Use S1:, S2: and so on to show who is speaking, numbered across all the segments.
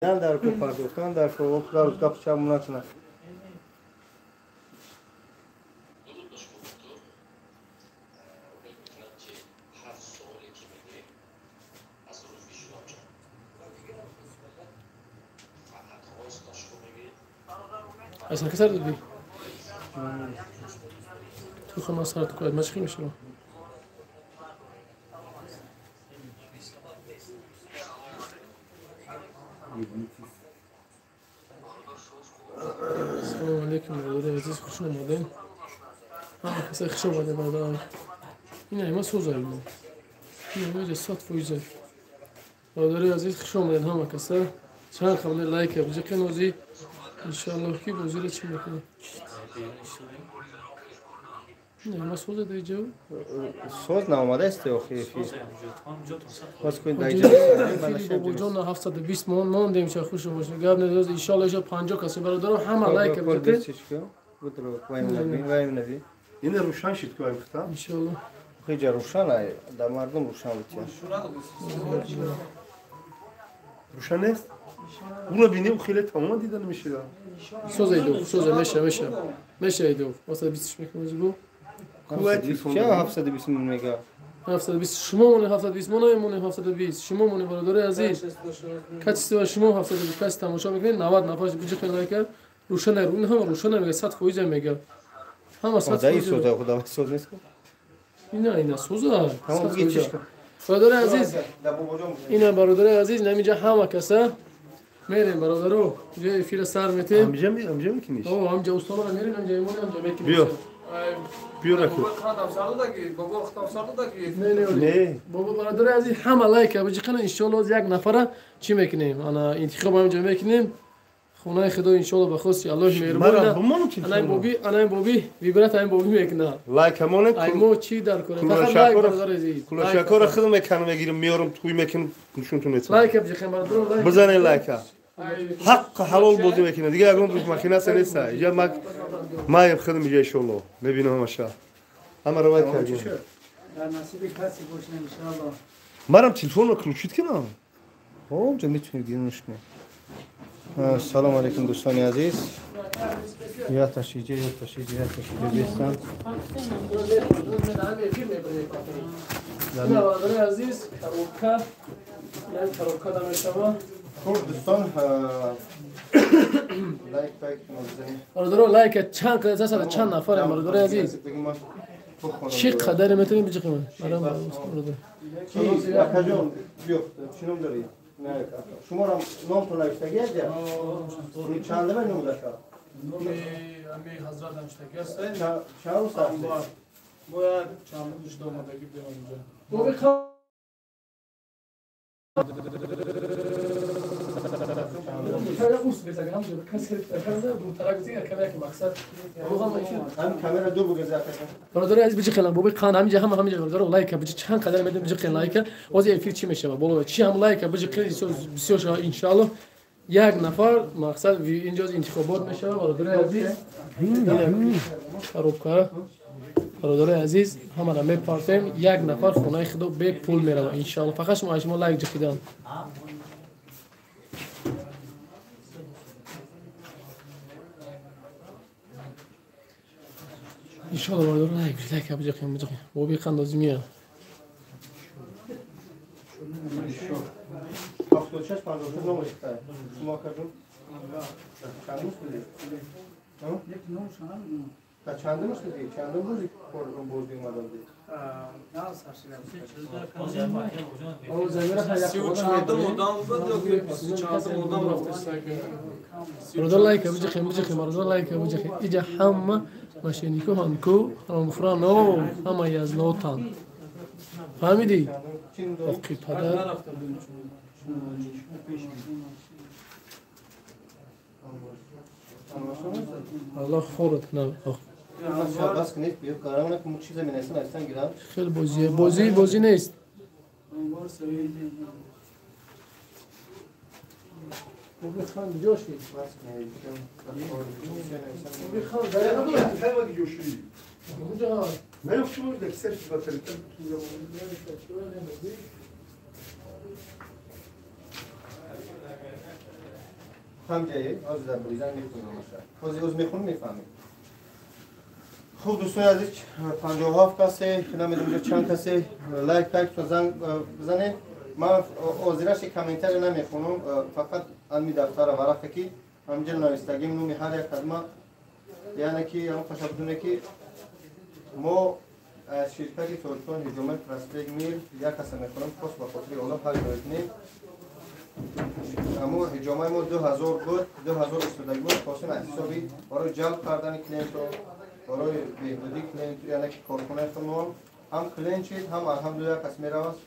S1: Дар ку пардохтан дар ку гап чам накунад.
S2: Аслан касар додӣ? Ту хама сарат куад, ма чӣ мешавам? Салому алейкум, бародари азиз, хуш омадем. Ҳама каса хуш омадем, бародарам. Ина ма созаем. Ина ма 100%. Бародари азиз, хуш омадем ҳама каса. Чанд қабли лайк биҷиқен ози иншоаллоҳ ки бозиро чӣ мекунем. Не, ма соза дар ҷо.
S1: Соз наомадааст охи эфир.
S2: Бобоҷон 720 мондем ша хуш бошед. Гап нест, иншоаллоҳ иша 50 касе бародарам ҳама лайк биҷиқен.
S3: Ина рӯшан шид ку гуфтам.
S2: Иншоаллоҳ.
S1: Хиҷа рӯшан ай, дар мардум рӯшан бутя.
S3: Рӯшан нест? Уро бинем хеле тамом дида намешуда.
S2: Соза идов, соза меша, меша. Меша идов. 720 мекунем зибу.
S1: Ча 720 мега?
S2: 720 шумо моне 720 мо намемонем 720. Шумо моне бародари азиз. Качество шумо 720 кас тамошо мекунед 90 нафар биҷиқен лайка. Рӯшан ин ҳама рӯшан мега 100% мега. Ҳама 100%.
S1: Соза худо соз нест.
S2: Ина ина соза. Бародари азиз. Ина бародари азиз намиҷа ҳама каса мерем бародаро, ҷои эфира сар метем.
S3: Амҷа мекуниш?
S2: О, амҷа устонро мерем, амҷа имонем, амҷа мекунем.
S3: Биё. Биё раку.
S2: Не, не, не. Бобо бародари азиз ҳама лайк биҷиқана иншоаллоҳ як нафара чӣ мекунем? Ана интихоб амҷа мекунем. Хонаи худо иншоаллоҳ ба хости Аллоҳ меҳрубон. Анаи боби, анаи боби, вибрат анаи боби мекунад.
S3: Лайк амонем.
S2: Ай мо чӣ дар кор? Фақат лайк бародари азиз.
S3: Кулошакора худ мекунам, мегирам, меорам, туй мекунам, нишонтон метам.
S2: Лайк биҷиқем бародаро, лайк.
S3: Бизанед лайка. Ҳақ ҳалол бозӣ мекунад. Дигар ягон махина нест. Иҷа маем худам иҷа иншоаллоҳ. Мебинам ҳамаша. Ҳамаро лайк кардем.
S4: Дар насиби касе бошад иншоаллоҳ.
S3: Манам телефонро включить кунам.
S1: Ҳо, ҷо метавонед гирнуш кунед. Салом алейкум дӯстони азиз. Я ташиҷа, я ташиҷа, я ташиҷа бестам.
S2: Бародари азиз, коробка, як коробка дамешава.
S1: Хуб дӯстон, лайк лайк бизанед.
S2: Бародаро лайк чанд қадар чанд нафар бародари азиз. Чӣ қадаре метавонем биҷиқем? Бародар.
S1: Чи акаҷон, биё, чӣ ном дорӣ? Не, шуморо номтон навиштагӣ аст? Чандама ном даша?
S2: Номи ами ҳазрат навиштагӣ аст.
S1: Чанд рӯз аст?
S2: Бояд чанд рӯз шуда омадагӣ будем онҷо. Бародари азиз биҷиқен боби қанд ҳаминҷа ҳама ҳаминҷа бародаро лайка биҷи чанд қадар медем биҷиқен лайка. Ози эфир чӣ мешава? Боло чӣ ҳам лайка биҷиқен бисёр шава иншоаллоҳ. Як нафар мақсад инҷо интихобот мешава бародари азиз. Коробка бародари азиз ҳамаро мепартем. Як нафар хонаи худо бепул мерава иншоаллоҳ. Фақат шумо аз шумо лайк ҷиқидан. иншоаллоҳ бародаро лайк лайк биҷиқем биҷиқем. Боби қанд озимия.
S1: 76 56 ном рехта. Шумо акаҷон? Чанд рӯз будед? Та чандум шудӣ? Чандум рӯзи бозӣ омада будед?
S2: Бародар лайка биҷиқем биҷиқем бародар лайка биҷиқем. Иҷа ҳама мошеннико ҳанку ҳаромхӯрано ҳама язлотанд. Фаҳмидӣ? Оқи падар. Аллоҳ хорат кунад. Хеле бозие. Бозӣ бозӣ нест. Боби хан ҷо шид. Боби хан
S1: ҳамҷае ҳозир дар бридан мехонам ҳозир оз мехонам мефаҳмем. Хуб дӯстони азиз, 57 касе, намедонам чанд касе лайк пайк занг бизанед. Ман озираши комментария намехонам, фақат ами дафтара варақа ки ҳамҷа навистагим номи ҳар як кадма, яъне ки ҳам қаша бидуне ки мо аз ширкати Тоҷикистон ҳиҷомаи Проспект Мир як каса мехонам, хос ба хотири Оллоҳ ҳар ҷой кунем. Аммо ҳиҷомаи мо 2000 буд, 2000 истодагӣ буд, хостем аз ҳисоби барои ҷалб кардани клиентро, барои беҳбудии клиент, яъне ки корхонаи худмон ҳам клиент шид, ҳам алҳамдулилла кас меравад.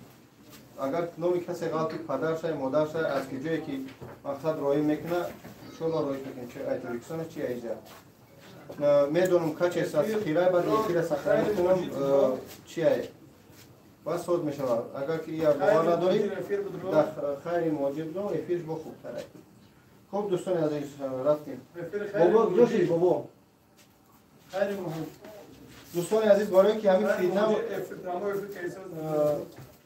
S1: Агар номи касе ғалти падаршай, модаршай аз ки ҷое ки мақсад роӣ мекунад, иншоалло роӣ мекунем, чи ай Тоҷикистон, чи айҷа. Медонам качес аз хирай, баъд эфира сахранӣ кунам, чи ай баъд соз мешавад. Агар ки я бовар надорӣ, дар хайри муоҷир бидон, эфирш бо хубтар ай. Хуб дӯстони азиз, рафтем. Бобо куҷо шид, бобо? Дӯстони азиз, барое ки ҳамин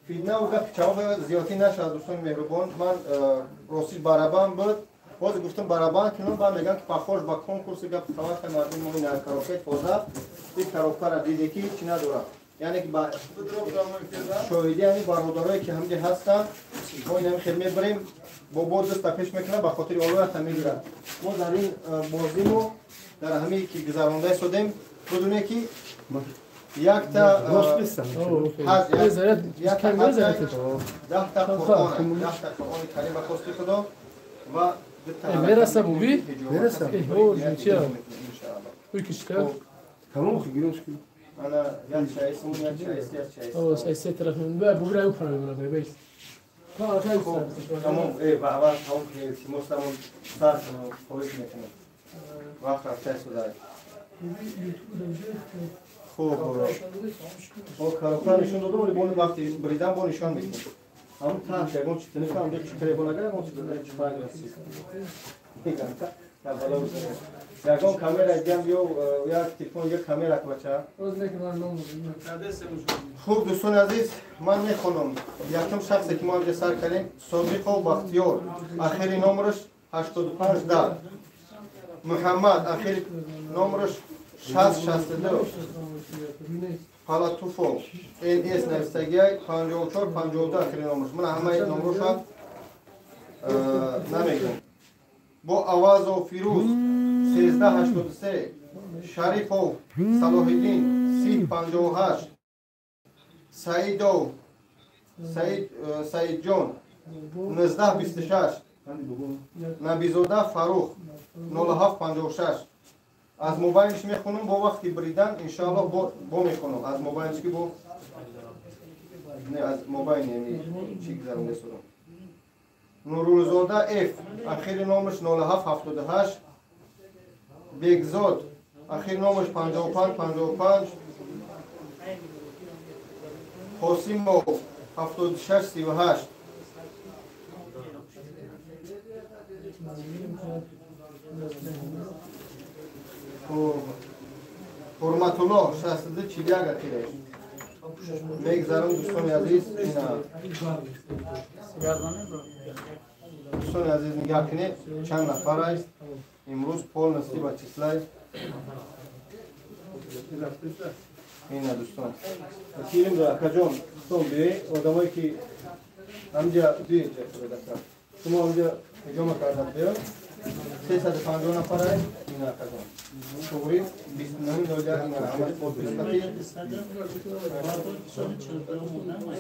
S1: фитнаву гапи чавоб зиёдтӣ нашавад, дӯстони меҳрубон, ман ростиш барабан буд, боз гуфтам барабан кунам, баъд мегӯям ки пахош ба конкурси гапи хабар мардум мо ин коробкаи тоза, ин коробкара диде ки чӣ надорад, яъне ки ба шоҳидӣ ҳамин бародарое ки ҳамҷа ҳастанд, мо ин хел мебарем, бобо дӯста пеш мекунад, ба хотири Оллоҳ мегирад. Мо дар ин бозимо дар ҳамин ки гузаронда истодем, бидуне ки якта даҳта Қуръон, даҳта Қуръони Карим ба хости Худо ва
S2: мераса буби? Мераса.
S3: Тамом гирёш ки.
S1: Ана як чайс, он як чайс, як чайс.
S2: О, се тараф мен буби раю фарам мена бейс.
S1: Тамом, ба аввал тамом ки илтимос тамом сар хоҳиш мекунам. Вақт рафта истода. Хуб, бо коробка нишон додам, вале бо вақти бридан бо нишон мекунам. Ҳамон таҳт ягон чиз нефаҳмам, чӣ требон агар ягон чиз чӣ фарқ аст. Ягон камера дигам ё як телефон як камера бача. Хуб дӯстони азиз, ман мехонам. Якум шахсе ки мо инҷа сар кардем, Собиқов Бахтиёр, ахири номераш 85 10. Муҳаммад, ахири номераш 662. Палатуфов, НС навистагиай 54 52 ахири номераш. Ман ҳамаи номерша намегӯям. Бо Авазов Фирӯз 1383, Шарифов Салоҳиддин 3058, Саидов Саидҷон 1926, Набизода Фарух 0756. Аз мобайлш мехонам, бо вақти бридан иншоаллоҳ бо мехонам. Аз мобайлш ки бо не аз мобайл яъне чӣ гузаронда истодам. Нурулзода Ф, ахири номаш 0778, Бегзод, ахири номаш 5555, Қосимов 7638. Ҳурматуллоҳ 6241 ахираш. Мегзарам дӯстони азиз, ина дӯстони азиз нигаҳ кунед, чанд нафар аст имрӯз полностью ба числай. Ина дӯстон, кирим акаҷон, дӯстон биёед, одамое ки ҳамҷа биёед, шумо ҳамҷа ҳиҷома карда биёед. 350 нафар аст, ина акаҷон. Туғри 29.01 ина ҳамаш подпискати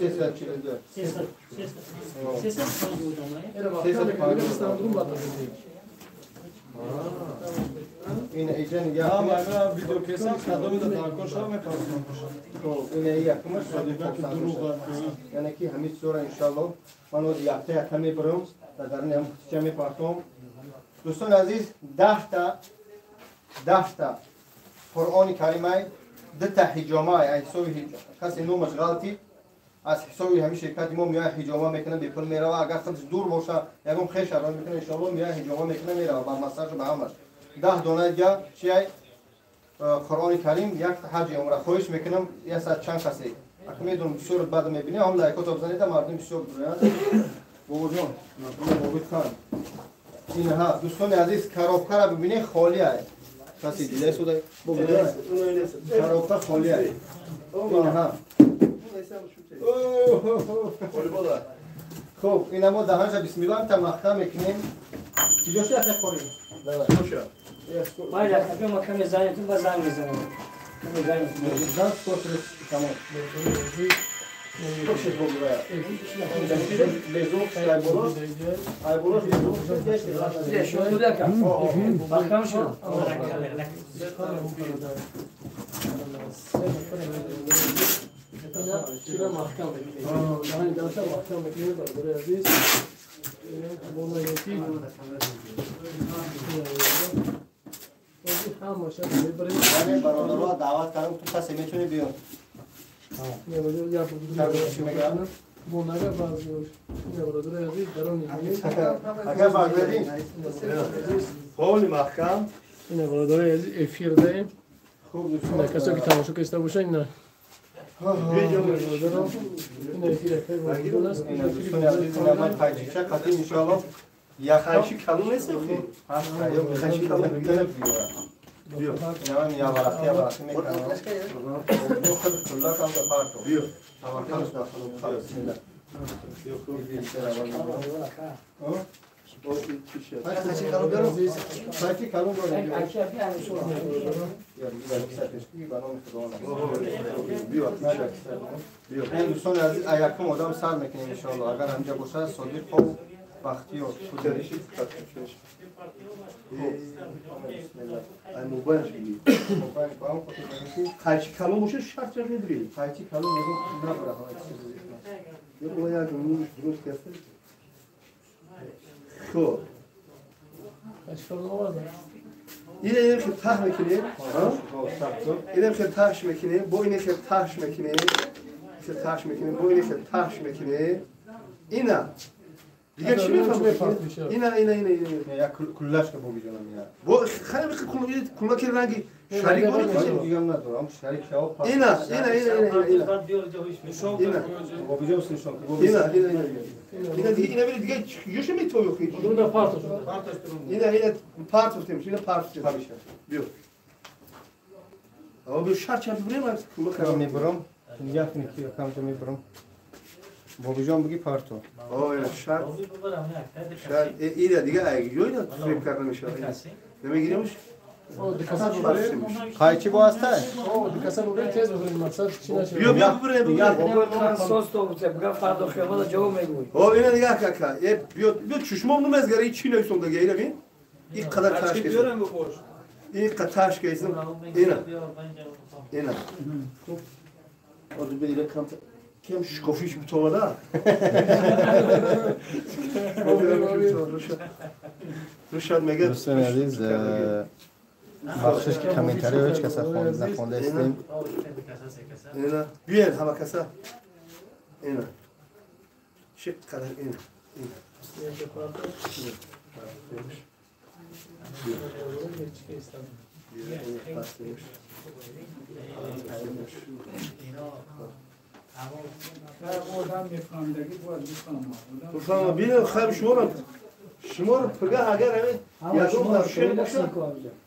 S1: 342. 350. Ина иҷа нигаҳ кунед.
S4: Видео кесам, кадомида даркор шава мепарсам.
S1: Хуб, ина якумаш содиқов яъне ки ҳамин чизора иншоаллоҳ ман ҳозир якта якта мебарам, дар даруни ҳам қутича мепартом. Дӯстони азиз, даҳта Қуръони Каримай, дута ҳиҷомай, аз ҳисоби касе номаш ғалтид, аз ҳисоби ҳамин ширкати мо меояд ҳиҷома мекунад, бепул мерава. Агар худаш дур боша, ягон хеш арон мекунад, иншоаллоҳ меояд ҳиҷома мекунад, мерава ба массажу ба ҳамаш. 10 дона дига чиай Қуръони Карим, як ҳаҷи умра. Хоҳиш мекунам, як саат чанд касе ака медонам бисёр бад мебинем, ҳам лайкото бизанед, мардум бисёр бироянд. Бобоҷон, Бобихан, Инҳа дӯстони азиз, коробкаро бибинед, холӣ аст. Каси дида суда? Коробка холӣ аст. Инҳа. Хуб, ина мо даҳанша бисмиллоҳ та маҳкам мекунем. Чиҷош яке хорӣ?
S5: Майла, капе ма каме занем, ба занг мезанем. Каме занг
S1: мезанем. Тамом.
S2: کسایی که تماشا کرده باشن اینا
S1: دوستان عزیز ایکم آدم سر میکنیم انشاءالله اگر همجا باشه صادق خوب بختیار
S3: خرچی کلون باشه شرط نداری
S1: خرچی کلون میگم نبره
S3: یه باید نورش درست کرده خب اینه که ته میکنیم اینه که تهش میکنیم با اینه که تهش میکنیم که تهش میکنیم با اینه که تهش میکنیم اینا دیگه چی میفهمی؟ اینا اینا اینا اینا
S1: یا کلاش که بگی جانم اینا
S3: با خیلی کلا که رنگی شریک
S1: باری دیگه هم ندارم شریک شو
S3: اینا اینا اینا اینا اینا اینا
S1: بابا جان سنشون
S3: اینا اینا اینا اینا دیگه اینا بری دیگه یوش میتوی خیلی
S2: اون پارت
S3: اینا اینا پارت افتیم اینا پارت افتیم بیا آقا بیا شرط چند بریم
S1: کلا میبرم نگاه کنی که کم تو میبرم بابا جان بگی پارتو
S3: آه شرط شرط اینا دیگه اگه اینا فریب کرده میشه نمیگیریمش
S1: قایچی با هسته؟
S3: بیا بیا ببره بیا اینا نگاه کن بیا بیا چشمام نمیزگره این چی نویسون دیگه اینا بین این قدر تاش کیسن این قدر تاش کیسن اینا اینا خب آدم بیا اینا کم کم شکافیش بتوانه روشاد میگه
S1: دوستان عزیز بخشش که کامنتاری هیچ کس نخونده استیم
S3: اینا بیاین همه کسا اینا چه قدر اینا اینا ببین خب شما رو پگاه اگر همین یگام نروشن باشه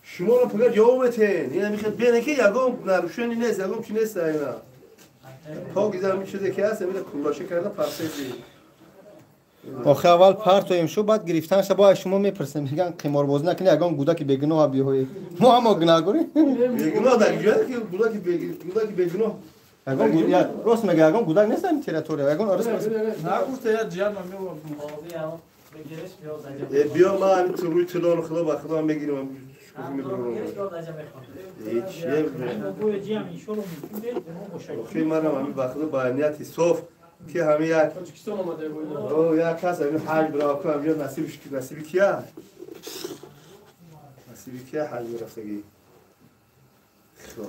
S3: شما رو پگاه جواب میتین اینا میخواد بینه که یگام نروشن نیست یگام چی نیست اینا تا گیزم چیزی که هست میره کلاشه کرده پرسه دی
S1: آخه اول پرتویم شو بعد گرفتنش با شما میپرسن میگن قمار بازی نکنی یگام گودک بیگناه بیای ما هم گناهگاری
S3: بیگناه در جایی که گودک بیگناه
S1: یگام راست میگه یگام گودک نیست این تریتوری یگام آرس
S4: نه گفته یا جیان میوردم
S3: بیا ما همین تو روی طلا خدا با خدا هم بگیریم شکوفی میبرم چیه خیلی منم همین با خدا با نیتی صاف که همه یک یک کس همین حج برای کنم یا نصیبش نصیبی کیه نصیبی کیه حج برفتگی خب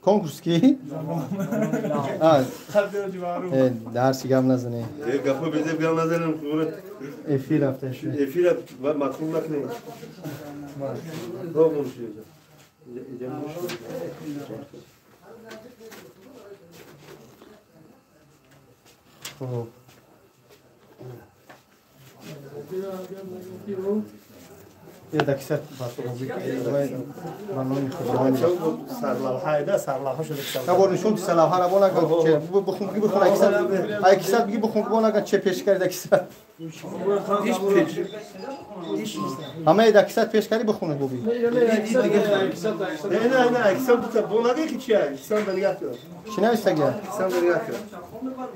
S1: конкурс ки? Дарси гап назанем.
S3: Гапо безеб гап назанем.
S1: Эфир рафта шуд.
S3: Эфир матлуб накунем.
S1: Хуб. Я дакисат ба номи Худованд
S3: сарлавҳа сарлавҳа шуда.
S1: Бор нишон сарлавҳа ро бона че бихун бихун акисат акисат биги бихун бона че пеш кард акисат
S3: иш пеш иш
S1: ҳама дакисат пеш карди бихун буби.
S3: Не не акисат бута бона ки чи акисат да нигоҳ кун.
S1: Чи навиштага?
S3: Акисат да нигоҳ кун.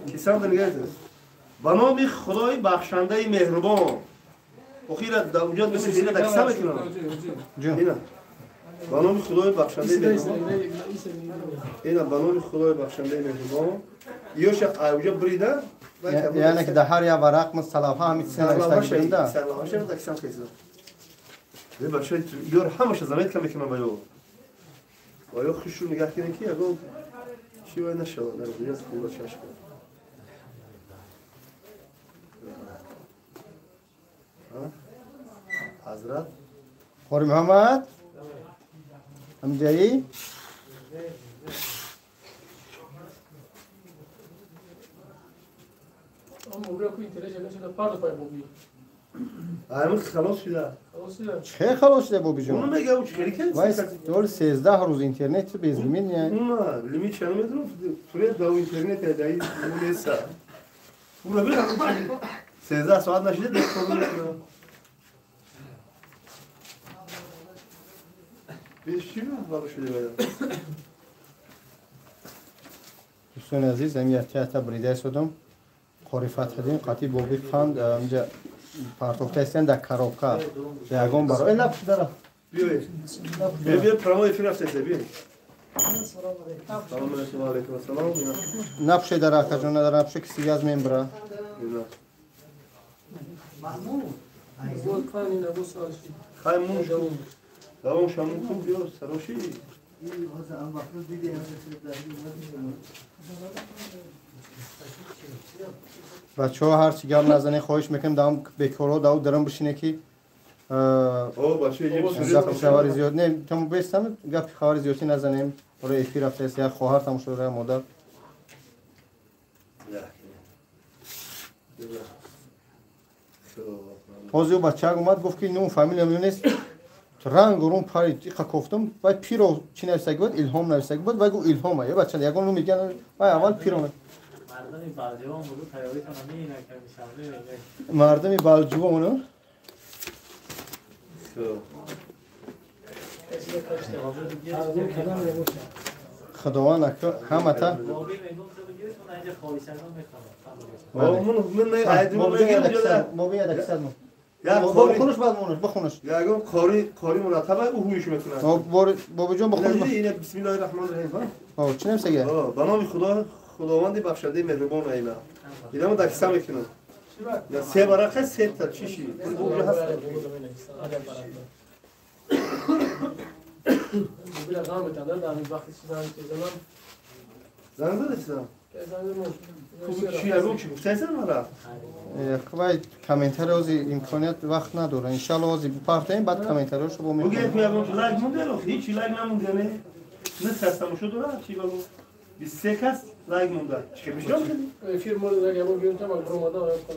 S3: Акисат да нигоҳ кун. Ба номи Худои бахшандаи меҳрубон. Охира да унҷо мисли дина дакиса мекунам. Ина. Ба номи Худои бахшандаи меҳрубон. Ина ба номи Худои бахшандаи меҳрубон. Ёша унҷо брида.
S1: Яъне ки дар ҳар як варақ сарлавҳа ҳамин чиз навиштагида.
S3: Сарлавҳаша дакиса мекунам. Е бача ёр ҳамаша заметка мекунам ба ё. Ва ё хушу нигоҳ кунем ки ягон чи вай нашавад. Дар дунё худо чашм. Ҳазрат
S1: Қори Муҳаммад ҳамҷаӣ
S3: аймин халос шуда.
S1: Чӣ халос шуда бобиҷон?
S3: Уну мегам чӣ хеле кардӣ?
S1: Вай дол 13 рӯз интернет без лимит не.
S3: Уна лимит ча намедонам, турет да интернет даи неса. Уна бина 13 соат нашида дек кор.
S1: Дӯстони азиз, ҳамин якта брида истодам. Қори Фатҳиддин қатъи боби қанд инҷа партофта истанд дар коробка. Ягон баро. Э лап дара.
S3: Биё. Биё прямой эфир рафтеса, биё. Салом алейкум, ва алейкум ассалом.
S1: Напушед дар акаҷон, дар напушед ки сигаз мембра.
S3: Хай муш. Давом шамун кун биё сароши.
S1: Бачаҳо ҳарчи гап назанед, хоҳиш мекунем давом бекорҳо даву дарам бишине ки гапи хабари зиёд не тамом бестам гапи хабари зиёдӣ назанем. Барои эфир рафтааст як хоҳар тамошо дора модар. Ҳозир бачаак омад гуфт ки нум фамилиям нест. Ранг рум парид иқа кофтам вай пиро чӣ нависаги буд Илҳом нависаги буд вай гуфт Илҳом ая бача ягон нум меган вай аввал пиро
S5: мардуми балҷувон буду тайёритона меинакамишам
S1: мардуми балҷувон Худованд ака ҳамата бихонаш баъд монаш бихонаш.
S3: Ягон қори қори мураттаб ӯ ҳуйш мекунад.
S1: Бобиҷон бихонаш.
S3: Ина бисмиллоҳир раҳмонир раҳим.
S1: Чӣ нависага?
S3: Ба номи Худо Худованди бахшандаи меҳрубон айна. Инамо дакиса мекунам. Се варақа се та чиши. Бу ҳаст. Занг зада чизам? Чи ягон чи гуфтаесам мара?
S1: Вай комментариҳози имконият вақт надора. Иншалло ҳози бипартоем, баъд комментариҳошо бо мекунем.
S3: Бугӯед ягон лайк монда ҳеҷ лайк намонда не? Не кас тамошо дора, чи багу? 23 кас лайк монда. Чи бишон?
S2: Эфир мо ягон гирифтам, баромада рафтам.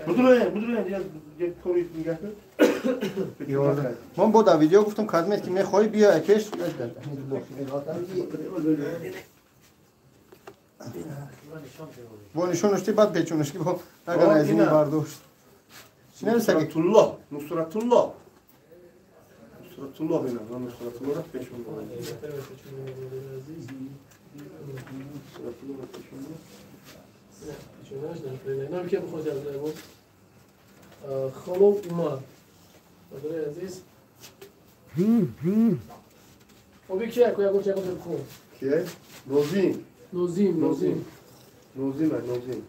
S3: Будуроем, будуроем, як кори нигоҳ кун.
S1: Ман бо дар видео гуфтам кадмет ки мехоҳӣ биё пеш. Бо нишонушти баъд печонушти бо агар аз ин бардошт. Чӣ нависаги?
S3: Нусратуллоҳ, Нусратуллоҳ. Нусратуллоҳ ина, ман Нусратуллоҳ пешон. Нусратуллоҳ пешон.
S2: Холов Умар. Бародари азиз. Оби ки яко яко яко бихон.
S3: Ки? Нозим.
S2: Нозим, Нозим.
S3: Нозим, Нозим.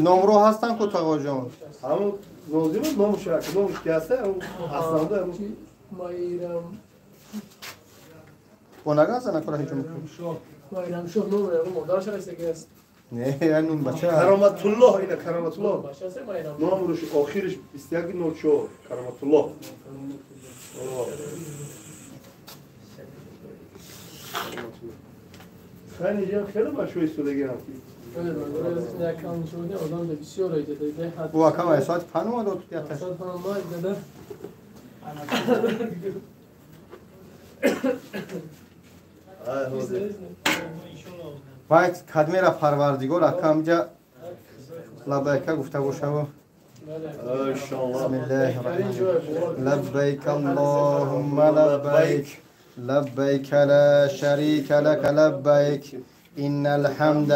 S1: Номро ҳастанд ку тағоҷон.
S3: Ҳамон Нозим номш як, номш ки ҳаста, асланда ҳамон
S2: Майрам.
S1: Бо наган зана кора ҳеҷ мекунам.
S2: Майрамшоҳ ном ягон модараш ҳаст аст.
S1: Не, я нум бача.
S3: Кароматуллоҳ ина Кароматуллоҳ. Номрш охирш 2104 Кароматуллоҳ. خیلی جا خیلی باشوی سودگی هم
S1: او اکم ساعت 5 اومد تو تیاتر.
S2: ساعت 5 اومد
S1: باید کدمیرا پروردگار اکم جا لبیک گفته باشه. بسم الله الرحمن الرحیم. لبیک اللهم لبیک لبیک لا شریک لک لبیک ان الحمد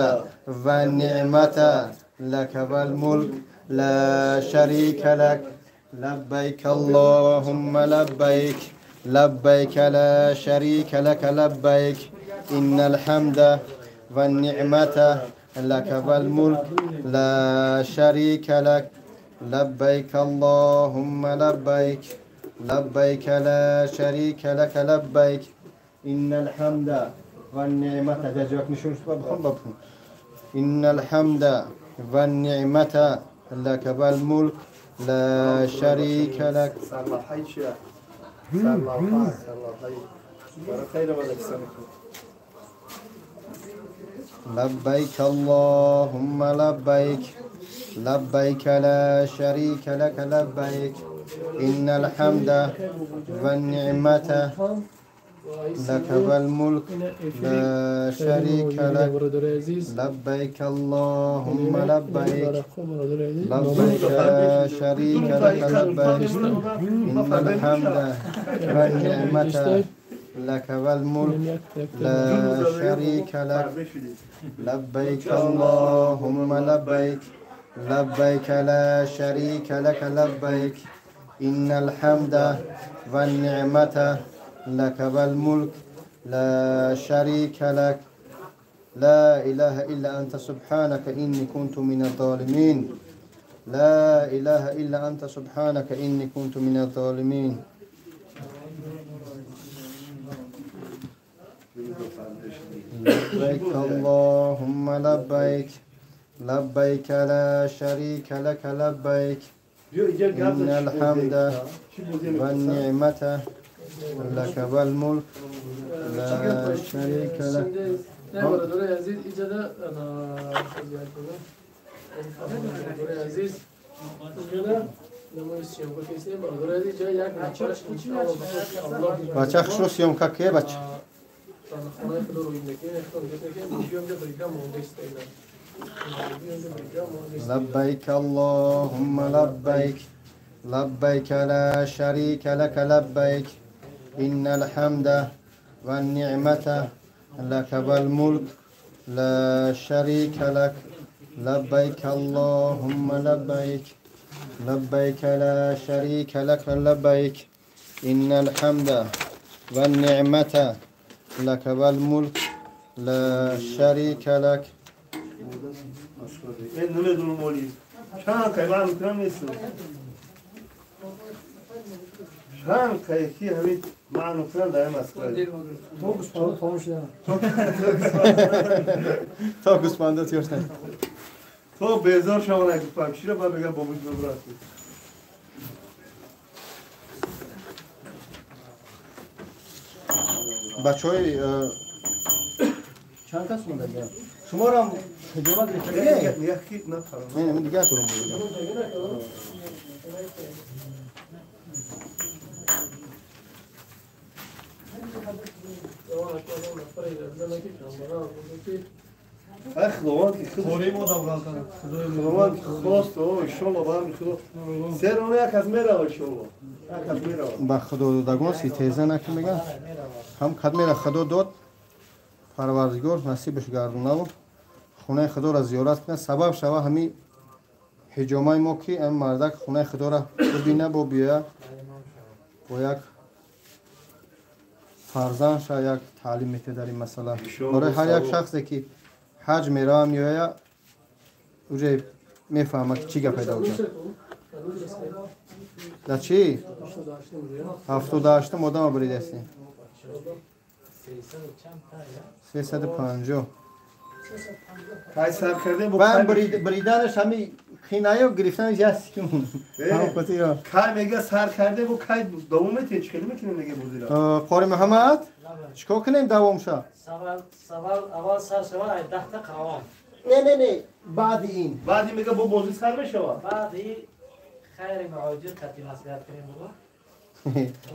S1: والنعمة لك والملك لا شریک لک لبیک اللهم لبیک لبیک لا شریک لک لبیک ان الحمد والنعمة لك والملك لا شریک لک لبیک اللهم لبیک لبیک لا شریک لک لبیک ان الحمد والنعمة جاك نشون بخون ان الحمد والنعمة لك والملك لا شریک لک. لبیک اللهم لبیک لبیک لا شریک لک لبیک ان الحمد والنعمة لك والملك لا شریک لک لبیک اللهم لبیک لبیک لا شریک لک لبیک ان الحمد والنعمة لك والملك لا شریک لک لبیک اللهم لبیک لبیک لا شریک لک لبیک ان الحمد والنعمة لك والملك لا شریک لک لا اله الا انت سبحانك اني كنت من الظالمين لا اله الا انت سبحانك اني كنت من الظالمين. لبیک اللهم لبیک لبیک لا شریک لک لبیک ان الحمد والنعمة لك والملك لا شریک لک.
S2: نه برادرای عزیز ایجاد برادرای عزیز
S1: بچه خوشو съёмка ке бача لبیک اللهم لبیک لبیک لا شریک لک لبیک ان الحمد والنعمة لك والملك لا شریک لک لبیک اللهم لبیک لبیک لا شریک لک لبیک ان الحمد والنعمة لك والملك لا شریک لک.
S3: چند قیکی همین معنو کنن داریم مسخره.
S5: تو گوسفنده خاموش شدن.
S1: تا گوسفنده تیوش نه.
S3: تو بیزار شما نگو چی رو باید بگم بابوش ببرد.
S1: بچهای چند کس اومدن؟ شما رو هم حجامت گرفته؟
S3: یکی نه
S1: نه من دیگه تو رو میگم.
S3: خداوند که خداوند خواست او انشالله با هم خدا سر اون یک از میره انشالله یک از میره
S1: با خدا دادگان سی تیزه نکن میگن هم کد میره خدا داد پروردگار نصیبش گردونه و خونه خدا را زیارت کنه سبب شوه همی حجامای ما که ام مردک خونه خدا را ببینه با بیا با یک فرزند شا یک تعلیم میده در این مسئله برای هر یک شخصی که حج میره میآید اوجه میفهمه که چی گپ پیدا میشه. در چی؟ 78 آدم بریده هستی 350 من بریدنش همی خینایه و گرفتنش یه سیمون
S3: هم کای میگه سر کرده و کای دوم میتونه چخیلی میتونه میگه بودی را
S1: قاری محمد Чикор кунем давом ша?
S5: Савол аввал сар шава ай 10 та Қуръон.
S1: Не не не, баъди ин.
S3: Баъди мега бо бозӣ сар мешава.
S5: Баъди хайри муҳоҷир қати маслиҳат кунем бугу.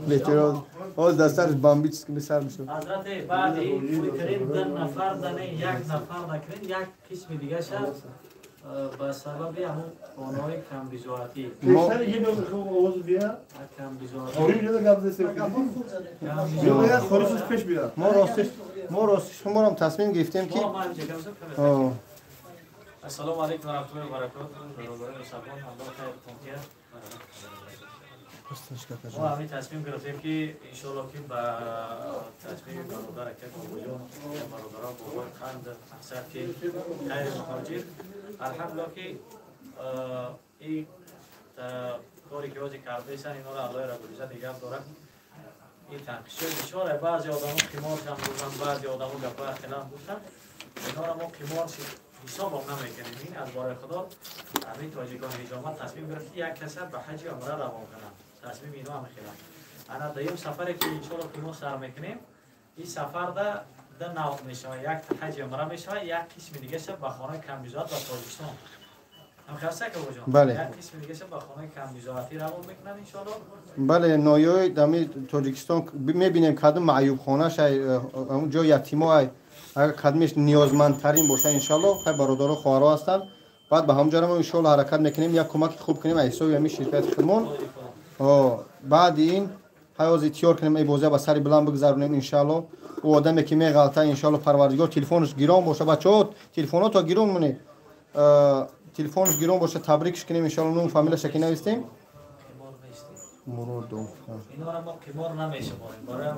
S1: Беҳтар оз дастарш бомбически сар мешава.
S5: Ҳазрат баъди кунем 2 нафар дане 1 нафар накунем як қисми дигаша ба сабаби ҳамон хонаҳои камбизоатӣ.
S3: Пештар е бихо овоз бия.
S5: Камбизоатӣ.
S3: Хорӣ ҷода гап зесем. Биё хорисш пеш бия.
S1: Мо ростиш шуморам тасмим гирифтем ки
S5: Ассалому алайкум ва раҳматуллоҳи ва баракотуҳ. Бародарони мусалмон, Аллоҳ хайртон диҳад. Мо ҳамин тасмим гирифтем ки иншоаллоҳ ки ба тасмими бародар ака Бобоҷон ва бародарон бобои қанд мақсад ки хайри муҳоҷир алҳамдулиллоҳ ки ин коре ки ҳозир кардаистанд инҳоро Аллоҳи раббулиззат нигаҳ дорад. Ин танқисҳои бисёре баъзе одамо қимор кам гуфтанд, баъзе одамо гапҳои хилам гуфтанд. Инҳоро мо қимор ҳисобам намекунем. Ин аз бораи Худо ҳамин тоҷикон ҳиҷомат тасмим гирифт ки як каса ба ҳаҷи умра равон кунанд. Тасмими ино ҳам хелам. Ана дуюм сафаре ки иншоаллоҳ ки мо сар мекунем, ин сафарда ду навъ мешавад. Як ҳаҷи умра мешавад, як қисми дигаша ба хонаи камбизоат ба Тоҷикистон. Ҳам хаста ка бобоҷон?
S1: Бале.
S5: Як қисми дигаша ба хонаи камбизоатӣ равон мекунанд иншоаллоҳ.
S1: Бале, ноёи дами Тоҷикистон мебинем кадом маъюбхонааш ай, он ҷо ятимо ай, агар кадмеш ниёзмандтарин боша иншоаллоҳ, хай бародаро хоҳаро ҳастанд. Баъд ба ҳамон мо иншоаллоҳ ҳаракат мекунем, як кӯмаки хуб кунем аз ҳисоби ҳамин ширкати худмон. Баъди ин ҳай ҳозир тиёр кунем, эй бозия ба сари биланд бигзаронем иншоаллоҳ. Ӯ одаме ки меғалта иншоаллоҳ Парвардигор телефонаш гирон боша. Бачаҳо телефонҳо гирон монед, телефонаш гирон боша, табрикш кунем иншоаллоҳ. Ном фамилияша ки навистем Муродов.
S5: Инҳоро мо қимор намешуморем.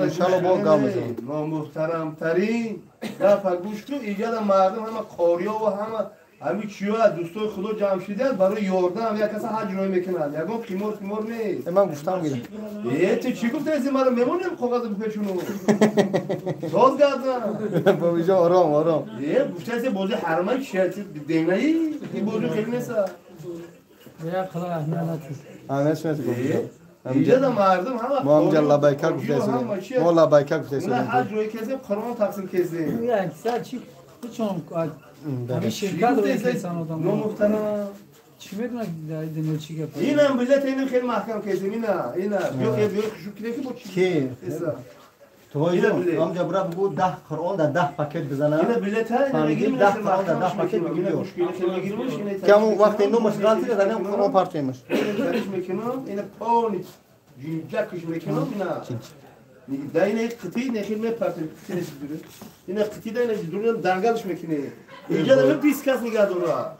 S1: Иншоаллоҳ бо гап мезанем.
S3: Номуҳтарамтарин гапа гӯш кун, иҷада мардум ҳама қориё ва ҳама ҳамин чиё дӯстои худо ҷамъ шидаанд барои ёрдам, як каса ҳаҷ роҳӣ мекунанд. Ягон қимор қимор нест.
S1: Ман гуфтам гирам.
S3: Э, ту чӣ гуфтаи? Мара мемонем коғаза бипечуну. Соз гардам.
S1: Бобиҷон ором ором.
S3: Э, гуфтаи бозӣ ҳармаи чия денаи? Ин бозӣ хеле нест.
S4: Як қала аҳамият надид.
S1: Аҳамият надид.
S3: Иҷада мардум ҳама
S1: мо ҳамҷа лабайка гуфтаистем. Мо лабайка гуфтаистем.
S3: Уна ҳаҷ роҳӣ кардем, Қуръон тақсим кардем.
S4: Як сар чӣ чун ҳамин ширкат роҳӣ карданд одам.
S3: Номуҳтарам.
S4: Чӣ медонад дар дунё чӣ гап?
S3: Инам билет инам хеле маҳкам кардем. Ина, ина. Биё биё шукр ки бо чӣ?
S1: Ки? Тоҷон, ҳамҷа бира бигӯ 10 Қуръон дар 10 пакет бизанам.
S3: Ина билет ҳа, ина мегирем
S1: 10 Қуръон дар 10 пакет бигирем. Ки ҳамон вақте номаш ғалти заданем Қуръон партоемаш.
S3: Ина мекунам, ина полни ҷинҷакш мекунам, ина. Да ина қитӣ нехил мепартем, қитӣ нест дуре. Ина қитӣ да ина дуре дангалш мекунем. Инҷа да 20 кас нигаҳ дора.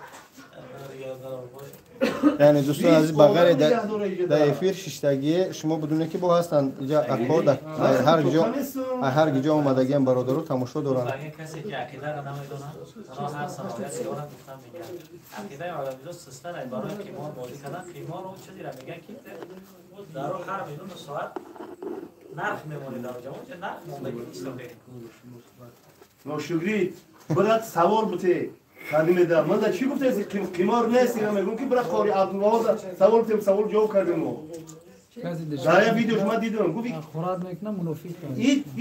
S1: Яъне дӯстони азиз, ба ғайри дар эфир шиштагие шумо бидунед ки бо ҳастанд инҷа акҳо дар ҳар ҷо, ҳар ҷо омадагиам бародаро тамошо доранд.
S5: Касе ки ақидаро намедонад, онҳо ҳар салоҳияте доранд гуфтан мегӯянд. Ақидаи одамизод систар барои қимор бозӣ кардан, қимор он чизеро мегӯянд ки дар ҳар минуту соат нарх мемонед дар онҷо, онҷо нарх мондагӣ нест.
S3: Ношукрӣ, брат савол бите. Кадимеда, ман да чӣ гуфтаи қимор нест, ина мегӯм ки брат қори Абдулваҳоб савол битем, савол ҷавоб кардем мо. Дар як видео шума дидам, гуфт
S4: хӯрат мекунам мунофиқ.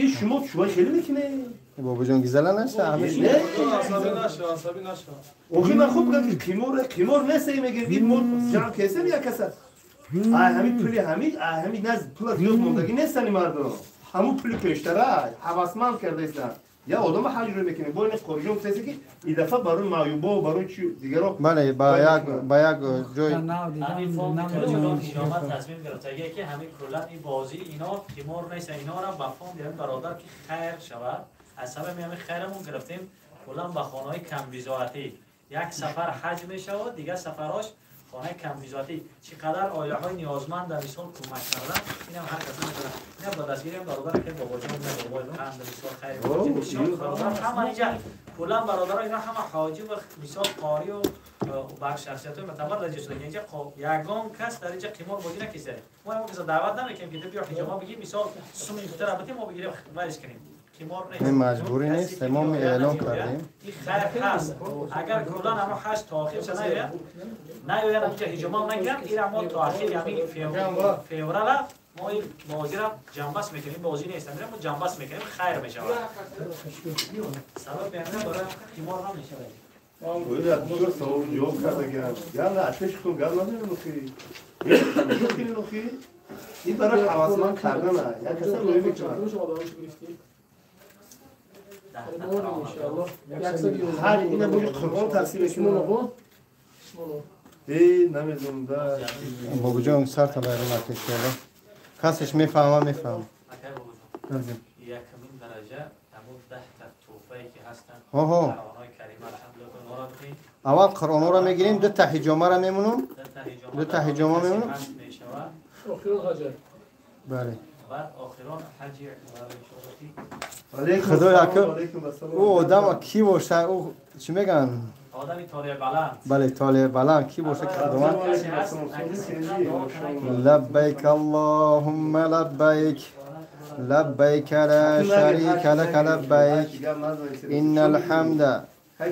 S3: Ин шумо шумо хеле мекунед.
S1: Бобоҷон гизала наша, ҳамеш
S3: не,
S4: асабӣ наша, асабӣ наша.
S3: Охи ман хуб гуфтам ки қимор, қимор нест, мегӯям ин мо ҷамъ кардем як каса. Ай ҳамин пули ҳамин, ай ҳамин наз пул зиёд мондагӣ нестани мардум. Ҳамун пули пештара ҳавасманд кардаистанд. Я одам ҳаҷ рӯ мекунем. Бо ин қориҷон гуфтаист ки ин дафъа барои маъюбо ва барои чи дигаро.
S1: Бале, ба як ҷой
S5: ҳамин фонди тоҷикон ҳиҷомат тасмим гирифтагие ки ҳамин куллан ин бозӣ ино қимор нест, инора ба фонди ҳамин бародар ки хайр шавад. Аз сабаби ҳамин хайрамон гирифтем куллан ба хонаҳои камбизоатӣ. Як сафар ҳаҷ мешавад, дигар сафарҳош хонаи камбизоатӣ. Чӣ қадар оилаҳои ниёзманд дар мисол кӯмак кардан, инам ҳар кас метавонад. Инам ба дастгирии ҳам бародар ки бобоҷон бобои қанд мисол хайр бародар ҳама инҷа куллан бародаро ино ҳама ҳоҷӣ ва мисол қорӣ ва бар шахсиятҳои мӯътабар дар ҷо шуда. Инҷа ягон кас дар инҷа қимор бозӣ накиса. Мо ҳам каса даъват намекунем ки биё ҳиҷома бигӣ мисол суми фитра битем мо бигирем вариш кунем.
S1: Не маҷбурӣ нест, мо эълон кардем.
S5: Ин хайр ҳаст. Агар куллан ҳамо ҳашт то охир ша наёяд, наёяд инҷа ҳиҷома нагиранд, ира мо то охир ҳамин феврала мо ин бозиро ҷанбаст мекунем, бозӣ нест, мо ҷанбаст мекунем, хайр мешавад. Сабаб меамра барои қимор намешавад.
S3: Савол ҷавоб кардагиам. Гап на пеш худам гап надорем охи. Охи. Ин барои ҳавасманд кардана. Як каса рӯй мекунад. Ҳар ина бо Қуръон тафсир мекунад. Э, намедонам да.
S1: Бобоҷон сар табайрон иншоалло. Касеш мефаҳма, мефаҳма.
S5: Якумин дараҷа ҳамун 10 та тӯҳфае ки ҳастанд.
S1: Ҳо. Аввал Қуръонро мегирем, ду та ҳиҷомаро мемонам. Ду та ҳиҷома мемонам.
S2: Охирон ҳаҷа.
S1: Бале.
S5: Баъд охирон ҳаҷи.
S1: Худоя, ӯ одам ки боша, ӯ чӣ мегӯянд?
S5: Одами толеъ баланд.
S1: Бале, толеъ баланд ки боша ки Худованд. لبیک اللهم لبیک لبیک لا شریک لك لبیک ان الحمد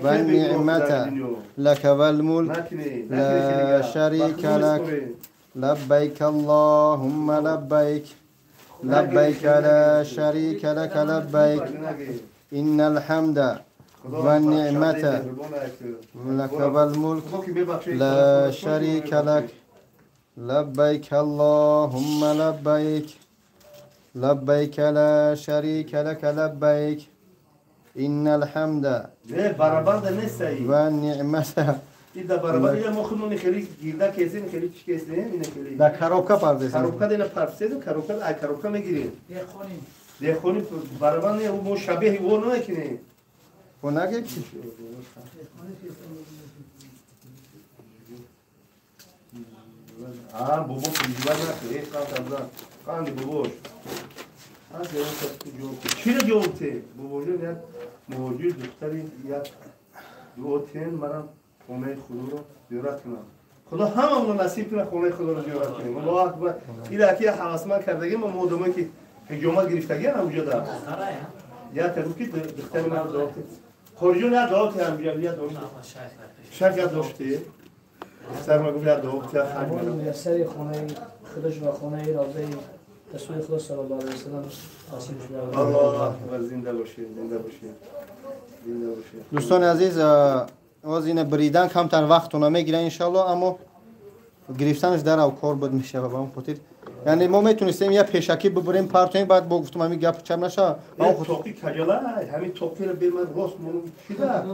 S1: والنعمة لك والملك لا شريك لك لبيك اللهم لبيك لبيك لا شريك لك لبيك إن الحمد والنعمة لك والملك لا شريك لك لبيك اللهم لبيك لبيك لا شريك لك لبيك إن الحمد والنعمة.
S3: Ида барабар ина мо худмон хеле гирда кесем, хеле чӣ кесем, ина хеле.
S1: Да коробка пардесем.
S3: Коробка дена парфседем, коробка ай коробка мегирем.
S4: Деҳқонӣ.
S3: Деҳқонӣ барабар не, мо шабеҳи во намекунем.
S1: Во наге ки?
S3: А, бобо переживай накун, э, қанд абзан. Қанди бобош. Аз ягон кас ҷавоб. Чиро ҷавоб те? Бобоҷон як муҳоҷир духтари як дуо тен манам хонаи худоро зиёрат кунам. Худо ҳамамонро насиб кунад хонаи худоро зиёрат кунем. Аллоҳу акбар. Ила ки ҳавасманд кардагӣ мо одамое ки ҳиҷомат гирифтагиан ҳамҷода. Як та гуфт ки духтари ман дуо те. Хориҷон як дуо те ҳамҷо, як дуо те. Шайх як дуо те. Духтари ман гуфт як дуо те ҳаҷ мерам.
S6: Сари хонаи худаш ва хонаи равзаи расули худо саллаллоҳу алайҳи васаллам насиб шуда.
S3: Аллоҳу акбар, зинда бошед, зинда бошед. Зинда бошед.
S1: Дӯстони азиз, оз ина бридан камтар вақтона мегирад иншалло, аммо гирифтанаш дар кор буд мешава ба он хотир. Яъне мо метонистем я пешакӣ бибурем, партоем, баъд бо гуфтум ҳамин гап чап наша.
S3: Тоқи каҷала, ҳамин тоқиро бе ман рост монум шида.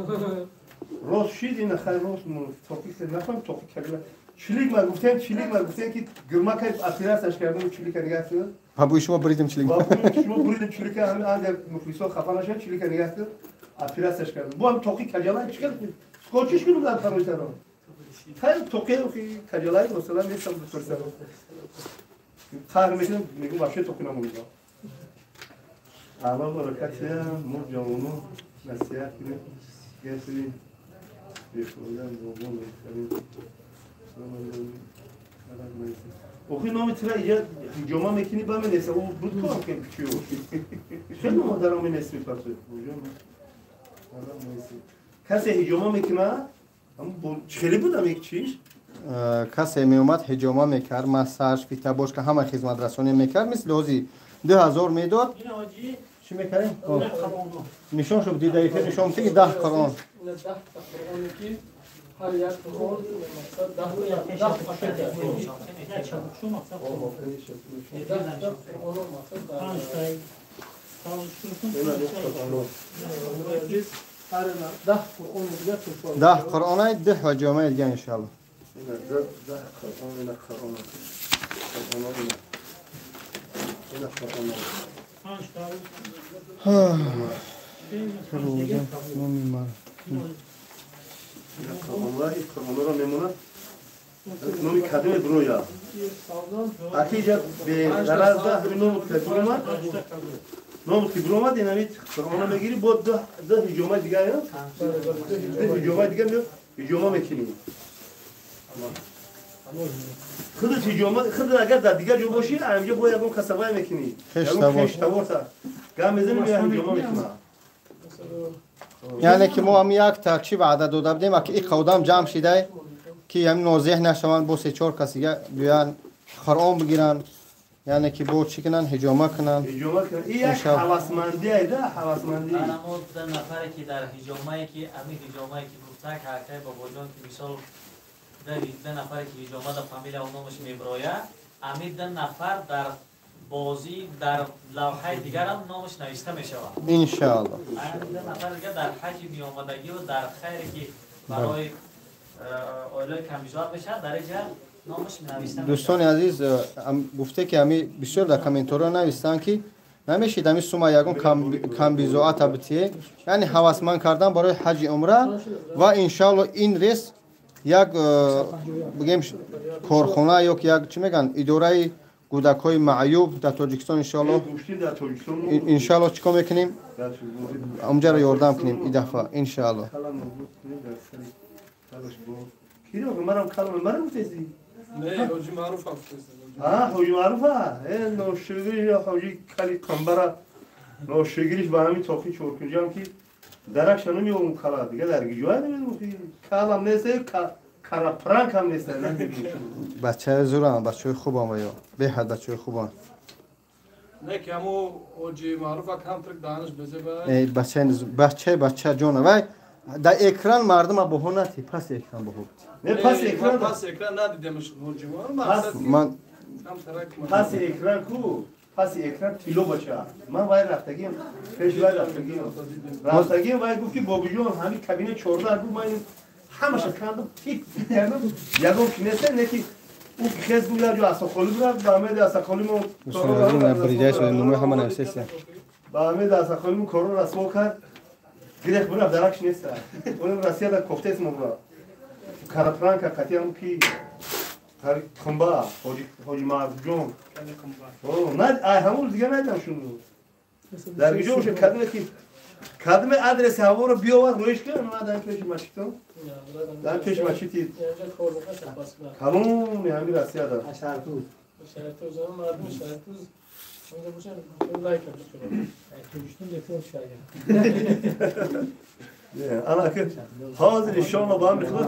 S3: Рост шид ина хай рост монум. Тоқи нафаҳм тоқи каҷала. Чилик ман гуфтем, чилик ман гуфтем ки гирмакай операцияш кардем, чилика нигаҳ кун.
S1: Ҳа бӯи шумо буридем чилик.
S3: Ва бӯи шумо буридем чилика, ҳамин агар мухлисо хафа нашаванд, чилика нигаҳ кун. Операцияш кардем. Бо ҳам тоқи каҷала чӣ кард? Скотчиш кунем дар фаройтаро. Хай тоқи каҷалаи масалан нестам бипурсам. Қаҳр мекунам, мегӯм вообще тоқи намонда. Аллоҳ баракатия, мо ҷавоно насиҳат кунем. Гасри бефоида бобо мехарем. Охи номи тира иҷа ҳиҷома мекунӣ ба менеса, ӯ буд ку ам ки чиё. Хеле модарам менеси пасо. Касе ҳиҷома мекунад, хеле будам як чиш.
S1: Касе меомад ҳиҷома мекард, массаж, фитобошка, ҳама хизматрасонӣ мекард, мисли ҳозир 2000 медод. Чӣ мекардем? Нишон шуд, дида эфир нишон ки 10 Қуръон.
S2: Ҳар як Қуръон мақсад 10 пакет аст. 10 Қуръон мақсад 10 Қуръон дигар туҳфа.
S1: 10 Қуръонай, 10 ҳиҷомаи дигар иншоалло.
S3: 10 Қуръон, ина Қуръон. Қуръон ина. Ина Қуръон. Қуръонро мемонад. Номи кадоме броя? Акиҷа беғаразда ҳамин номут ки биромад, номут ки биромад, ин ҳамин Қуръонро мегирӣ, бо ду ҳиҷомаи дигар, ду ҳиҷомаи дигар меёд, ҳиҷома мекунӣ. Худат ҳиҷома, худат агар дар дигар ҷо бошӣ, ҳаминҷо бо ягон касабае мекунӣ. Ягон хештаворта. Гап мезанӣ, меояд ҳиҷома мекунад.
S1: Яъне ки мо ҳам як та чӣ ваъда дода будем, ки ин одам ҷамъ шидай, ки ҳамин нозеҳ нашаванд, бо се чор кас дига биёянд, Қуръон бигиранд. Яъне ки бо чӣ кунанд? Ҳиҷома кунанд.
S3: Ҳиҷома кунанд. Ин як ҳавасмандӣ айда, ҳавасмандӣ.
S5: Анамо ду нафаре ки дар ҳиҷомае ки ами ҳиҷомае ки гуфтак ҳакай бобоҷон ки мисол ду нафаре ки ҳиҷома дар фамилия номаш меброяд, ами ду нафар дар бозӣ дар лавҳаи дигарам номаш навишта мешавад.
S1: Иншааллоҳ.
S5: Ами ду нафар дигар дар ҳаҷи меомадагӣ ва дар хайре ки барои оилаи камбизоат мешавад, дар инҷа
S1: дӯстони азиз, гуфте ки ами бисёр дар комментариҳо навистанд ки намешид ами сума ягон камбизоата битие, яъне ҳавасманд кардан барои ҳаҷи умра ва иншаалло ин рейс як бигем корхона ё ки як чӣ мегӯянд идораи кӯдакҳои маъюб дар Тоҷикистон иншаалло чӣ кор мекунем? Онҷаро ёрдам кунем ин дафъа иншаалло.
S2: Не, ҳоҷи маъруф гуфтест.
S3: Ҳа, ҳоҷи маъруфа? Ношигириш ҳоҷи кали қамбара ношигириш ба ҳамин тоқи чоркунҷам ки даракша намеёбум кала дига дар ҷое намедонам ки калам нест, карапранкам нест.
S1: Бачаи зурам, бачаи хубам ва ё беҳад бачаи хубам.
S2: Не ки ҳамо ҳоҷи маъруфа камтар даҳанаш безеба.
S1: Бачаи бача ҷона вай дар экран мардума боҳо натӣ, пас экран боҳо.
S3: Не, пас экран,
S2: пас экран надидемш ҳоҷи
S1: ман.
S3: Пас экран ку, пас экран тило бача. Ман вай рафтагим, пеш вай рафтагим. Рафтагим вай гуфт ки бобиҷон ҳамин кабина 14 гуфт ман ҳамаша кандам, тит кардам. Ягон ки нест, не ки ӯ хез гуфт як ҷо асақолӣ бурафт, ба ҳамед асақолӣ мо ба ҳамед асақолӣ мо корро расво кард. Гирех бурафт, даракш нест. Онем Россия дар кофтест мо бурафт. Карапранка қатиам ки қумба, ҳоҷи маъруфҷон. Ай ҳамон дига надидам шуну. Дар ҷо боша кадме ки кадме адреси ҳаворо биёвар роиш кунам, ман дар пеши масҷидам. Дар пеши масҷиди калони ҳамин Россия дар.
S6: Шаҳртуз.
S2: Шаҳртуз, мардуми Шаҳртуз. Онҷа бошан лайк
S6: Тоҷикистон дефолт шуда.
S3: Ана ки ҳозир иншоалло ба амри Худо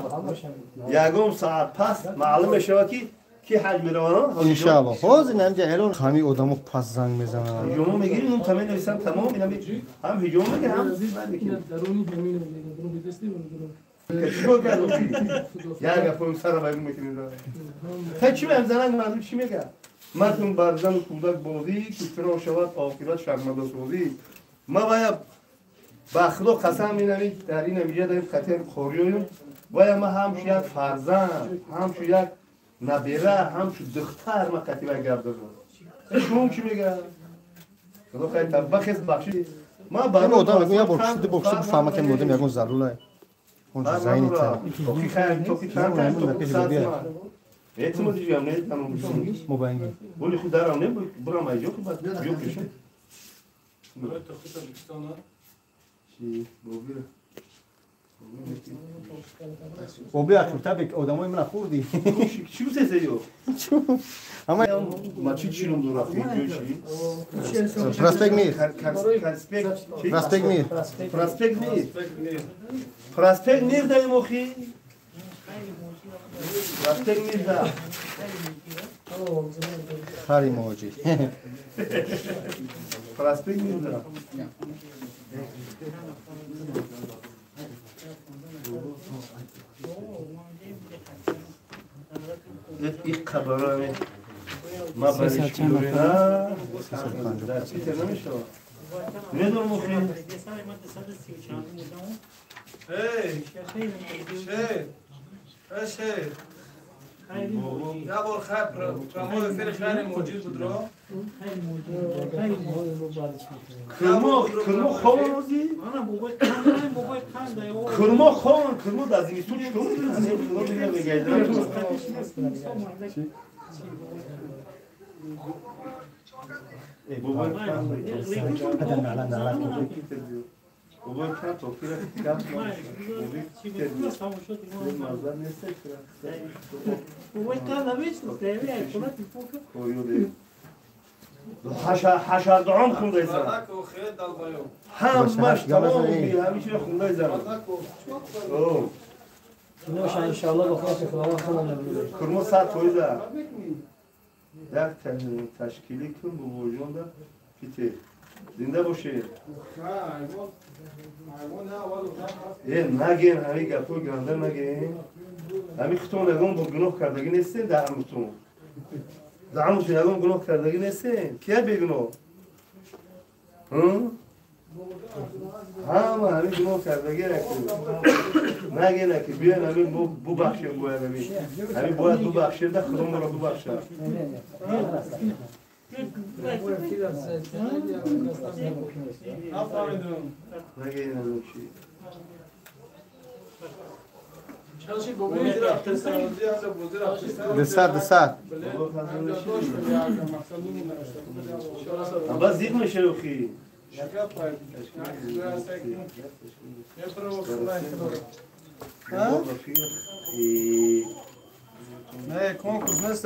S3: ягон саат пас маълум мешавад ки ҳаҷ мераванд.
S1: Иншоалло. Ҳозир намҷа элон ҳамин одамо пас занг мезананд.
S3: Ҳиҷомо мегирем, он тамин нависанд тамом, ин ҳам ҳиҷомо мегирем, ҳам мекунем.
S2: Даруни ҳамин мегирем, дасти мегирем.
S3: Чӣ кард? Як гапом сара байгу мекунем. Та чӣ мезананд мардум чӣ мегӯяд? Мардум бар зану кӯдак бозӣ, ки фироқ шавад оқибат шармандасозӣ. Ма бояд ба Худо қасам менамӣ дар ин амиҷа дар хатиам хориёем. Бояд ма ҳамчу як фарзанд, ҳамчу як набера, ҳамчу духтар ма қати вай гап додам. Шумо чӣ мегӯяд? Худо хайр табахес бахшид. Ма
S1: бар одам мегӯям як бор ду бор бифаҳма ки одам ягон зарур онҷо зайни та.
S3: Тоқи хайр, тоқи чанд тоқи сад. Этимо дигам не тамом.
S1: Мо баинги.
S3: Боли худ дарам не бурам айҷо ки баъд ҷо кишам.
S2: Барои тоқи Тоҷикистон
S3: чи бобира.
S1: Боби акрута бек одамои мана хурди.
S3: Чӣ гуфтед ё?
S1: Ама
S3: ма чи чи ном дорад? Ҷои чи?
S1: Проспект Мир.
S3: Проспект Мир. Проспект Мир. Проспект Мир даем охи. Проспект Мир да.
S1: Хари муҳоҷир.
S3: Проспект Мир да. Ин қабарами ма бариш кунам. Дар Питер намешавад. Медонам охи.
S2: Эй, шер, эй шер. Я бор хайр, прямой эфир хайри муҳоҷир буд ро.
S3: Кирмо хован ози? Кирмо хован, кирмо дар зимистон чӣ кор мекунад? بابا چند تا پیر حشر دعام خونده زن همش تمام همیشه خونده زن
S6: نوش انشالله بخاطر خداوند خودم نبود
S3: کرما ساعت تویزه Як ташкилӣ кун бобоҷон да Питер. Зинда бошед. Наген ҳамин гапҳои ганда наген. Ҳамин худтон ягон бо гуноҳ кардагӣ нестен дар амртон. Дар амртон ягон гуноҳ кардагӣ нестен. Кия бегуноҳ? Ҳама ҳамин гуноҳ кардагӣ наген ки биёен ҳамин бубахшем бояд ҳамин. Ҳамин бояд бубахшем да Худо моро бубахшад. Наген ҳамин чӣ.
S1: Десат.
S3: Аба зиқ мешавӣ.
S1: Не, конкурс нест.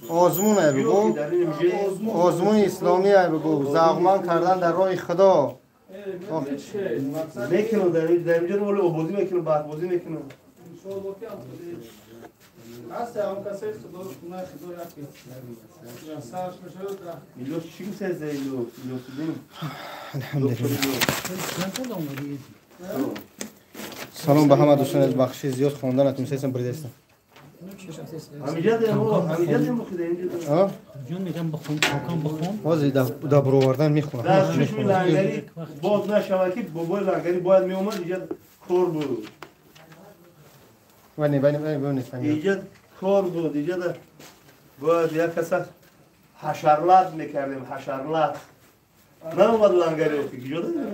S1: Озмун бигӯ. Озмуни исломӣ бигӯ. Завқманд кардан дар роҳи Худо.
S3: Мекунам дар инҷо вале обозӣ мекунам, барфбозӣ мекунам.
S1: Салом ба ҳама дӯстони азиз, бахши зиёд хонданатон сесам буридастам. Ҳозир баровардан мехонам.
S3: Дар чашми лангарӣ боз нашавад ки бобои лангарӣ бояд меомад, инҷа кор буд. Инҷа кор буд, инҷа бояд як каса ҳашарлат мекардем, ҳашарлат. Наомад лангарӣ охи, киҷо дадем?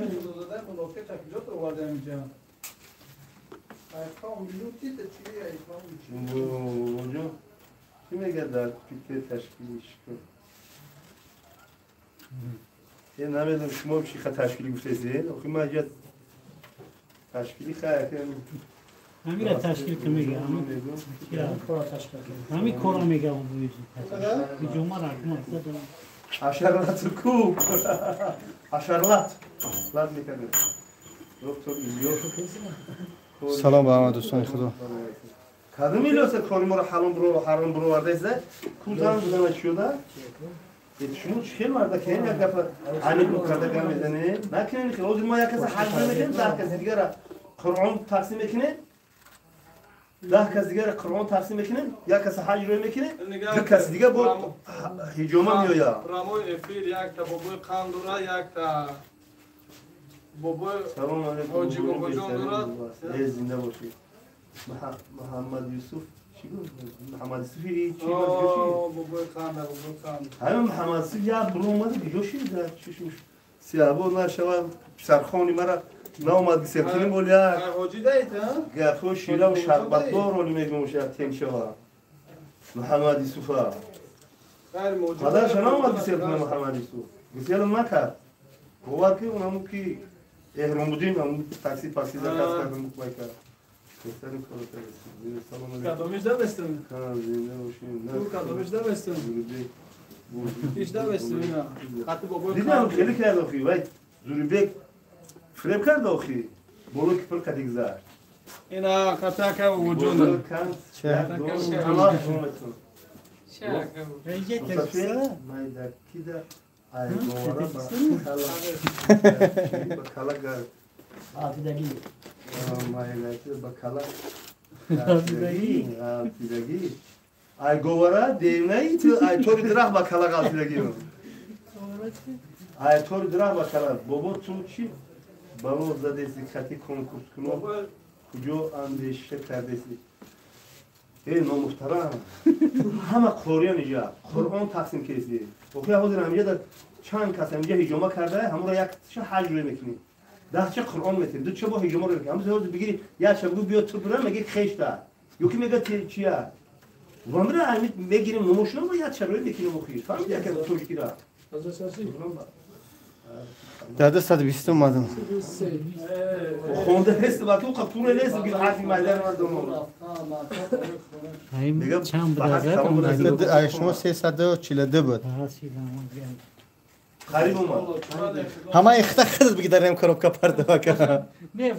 S3: Чӣ мегӯяд дар Питер ташкилиш кун? Намедонам шумо чӣ ташкилӣ гуфтесед? Охи ман инҷа ташкилӣ хайр.
S5: Ҳамира ташкил ки мегӯям. Ҳамин корро мегӯям. Ҷумъа
S3: ҳашарлат ку ҳашарлат лат мекардем. Доктор Илёс.
S1: Салом ба ҳама дӯстони Худо.
S3: Кадом Илёса кори моро ҳаром баровардаест? Кузан будана чиёда? Шумо чӣ хел марда ки як дафъа аниқ карда гап мезанед? Накунед хел. Ҳозир мо як каса ҳаҷ мекунем, 10 каси дигара Қуръон тақсим мекунем. 10 кас дигара Қуръон тақсим мекунем, як каса ҳаҷ рӯй мекунем, 2 каси дига бо ҳиҷома меояд.
S7: Прямой эфир якта бобои қанд дора, якта бобои ҳоҷи бобоҷон дорад.
S3: Зинда бошед. Муҳаммад Юсуф чӣ гуфт? Муҳаммад Юсуфи чӣ гуфт?
S7: Бобои қанд, бобои қанд.
S3: Ҳамин Муҳаммад Юсуф як баромад куҷо шид? Чишмаш сиёҳбо нашавад, писархони мара наомад гисертиним бол як.
S7: Ҳоҷи даид, ҳа?
S3: Гапҳо шираву шарбатдор роли мегӯм шояд теншава. Муҳаммад Юсуфа. Падарша наомад гисертина Муҳаммад Юсуф. Гиселам накард. Бовар ки онаму ки эҳром будем, ҳаму такси пакси заказ кардам, буквай кард.
S7: Кадомиш давестем? Ту кадомиш давестем? Иш давестем ина. Хати бобои
S3: дидам хеле кард охи, вай Зурибек фиреб кард охи. Боло ки пул кади гузашт.
S7: Ина хата ка бобоҷон.
S3: Майдакида айгора ба кала
S6: ғалтидагӣ.
S3: Майдакида ба кала ғалтидагӣ. Айговара девнаи ту айтори дарахт ба кала ғалтидагӣ. Айтори дарахт ба кала. Бобо ту чӣ бало задеси хати конкурс куно куҷо андеша кардеси? Эй номуҳтарам, ҳама қориён иҷа Қуръон тақсим кардеси. Охи ҳозир ҳамиҷа дар чанд кас ҳамиҷа ҳиҷома карда, ҳамонро як ча ҳаҷ рӯй мекунӣ. 10 ча Қуръон метем, 2 ча бо ҳиҷома рӯй мекунӣ. Ҳамон ҳозир бигирӣ, як ча бигӯ биё ту бира, мегӣ хешта. Ё ки мегӯяд чия? Вамира ҳамин мегирим номошуно ва як ча рӯй мекунем охи. Фаҳмидӣ яке тоҷикира?
S1: Дар 220 омадам.
S3: Хонда нест, вақти ӯ қапура нест, ки ҳарфи майдан мардум.
S1: Чанд шумо 342 буд.
S3: Қариб омад.
S1: Ҳама ихта худат биги дар ин коробка пардава кара.
S4: Не,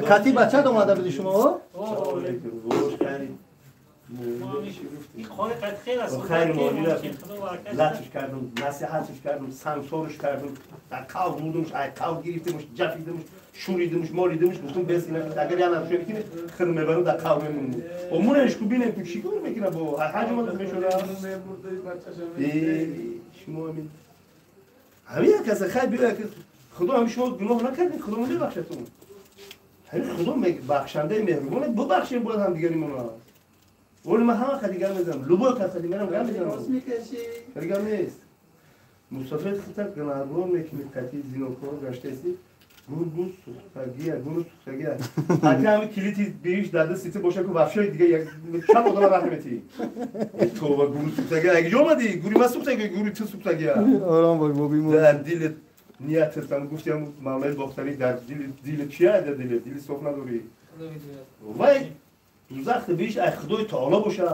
S1: کتی بچه اومده بودی شما؟
S3: خیر مالی رفتیم لطش کردم نصیحتش کردم سنسورش کردم در قو بردمش ای قو گرفتمش جفیدمش شوریدمش مالیدمش گفتم بس اینا اگر یه نفر میکنه خرم میبرم در قو میمونم و مونش کو بینم که چیکار میکنه با حج ما میشوره شما همین کس خیر بیا خدا هم شما گناه نکردین خدا میبخشتون همین خدا بخشنده مهربونه ببخشیم باید هم دیگریمون ولی من همه خدیگر میزنم لبای کس خدیگرم گم میزنم خدیگر نیست مصطفی خطر گناهگار میکنی قطعی زینوکار گشته گرگو سوختگیه گرگو سوختگیه حتی همین کلیتی بیش داده سیتی باشه که وفشای دیگه یک چند آدم راه نمیتی توبه گرگو سوختگیه اگه جا اومدی گوری من سوختگیه گوری تو سوختگیه
S1: آرام باش بابی مو
S3: در دل نیت تم گفتیم مولای باختری در دل دل چیه در دل دل صاف نداری وای دوزخ بیش ای خدای تعالی باشه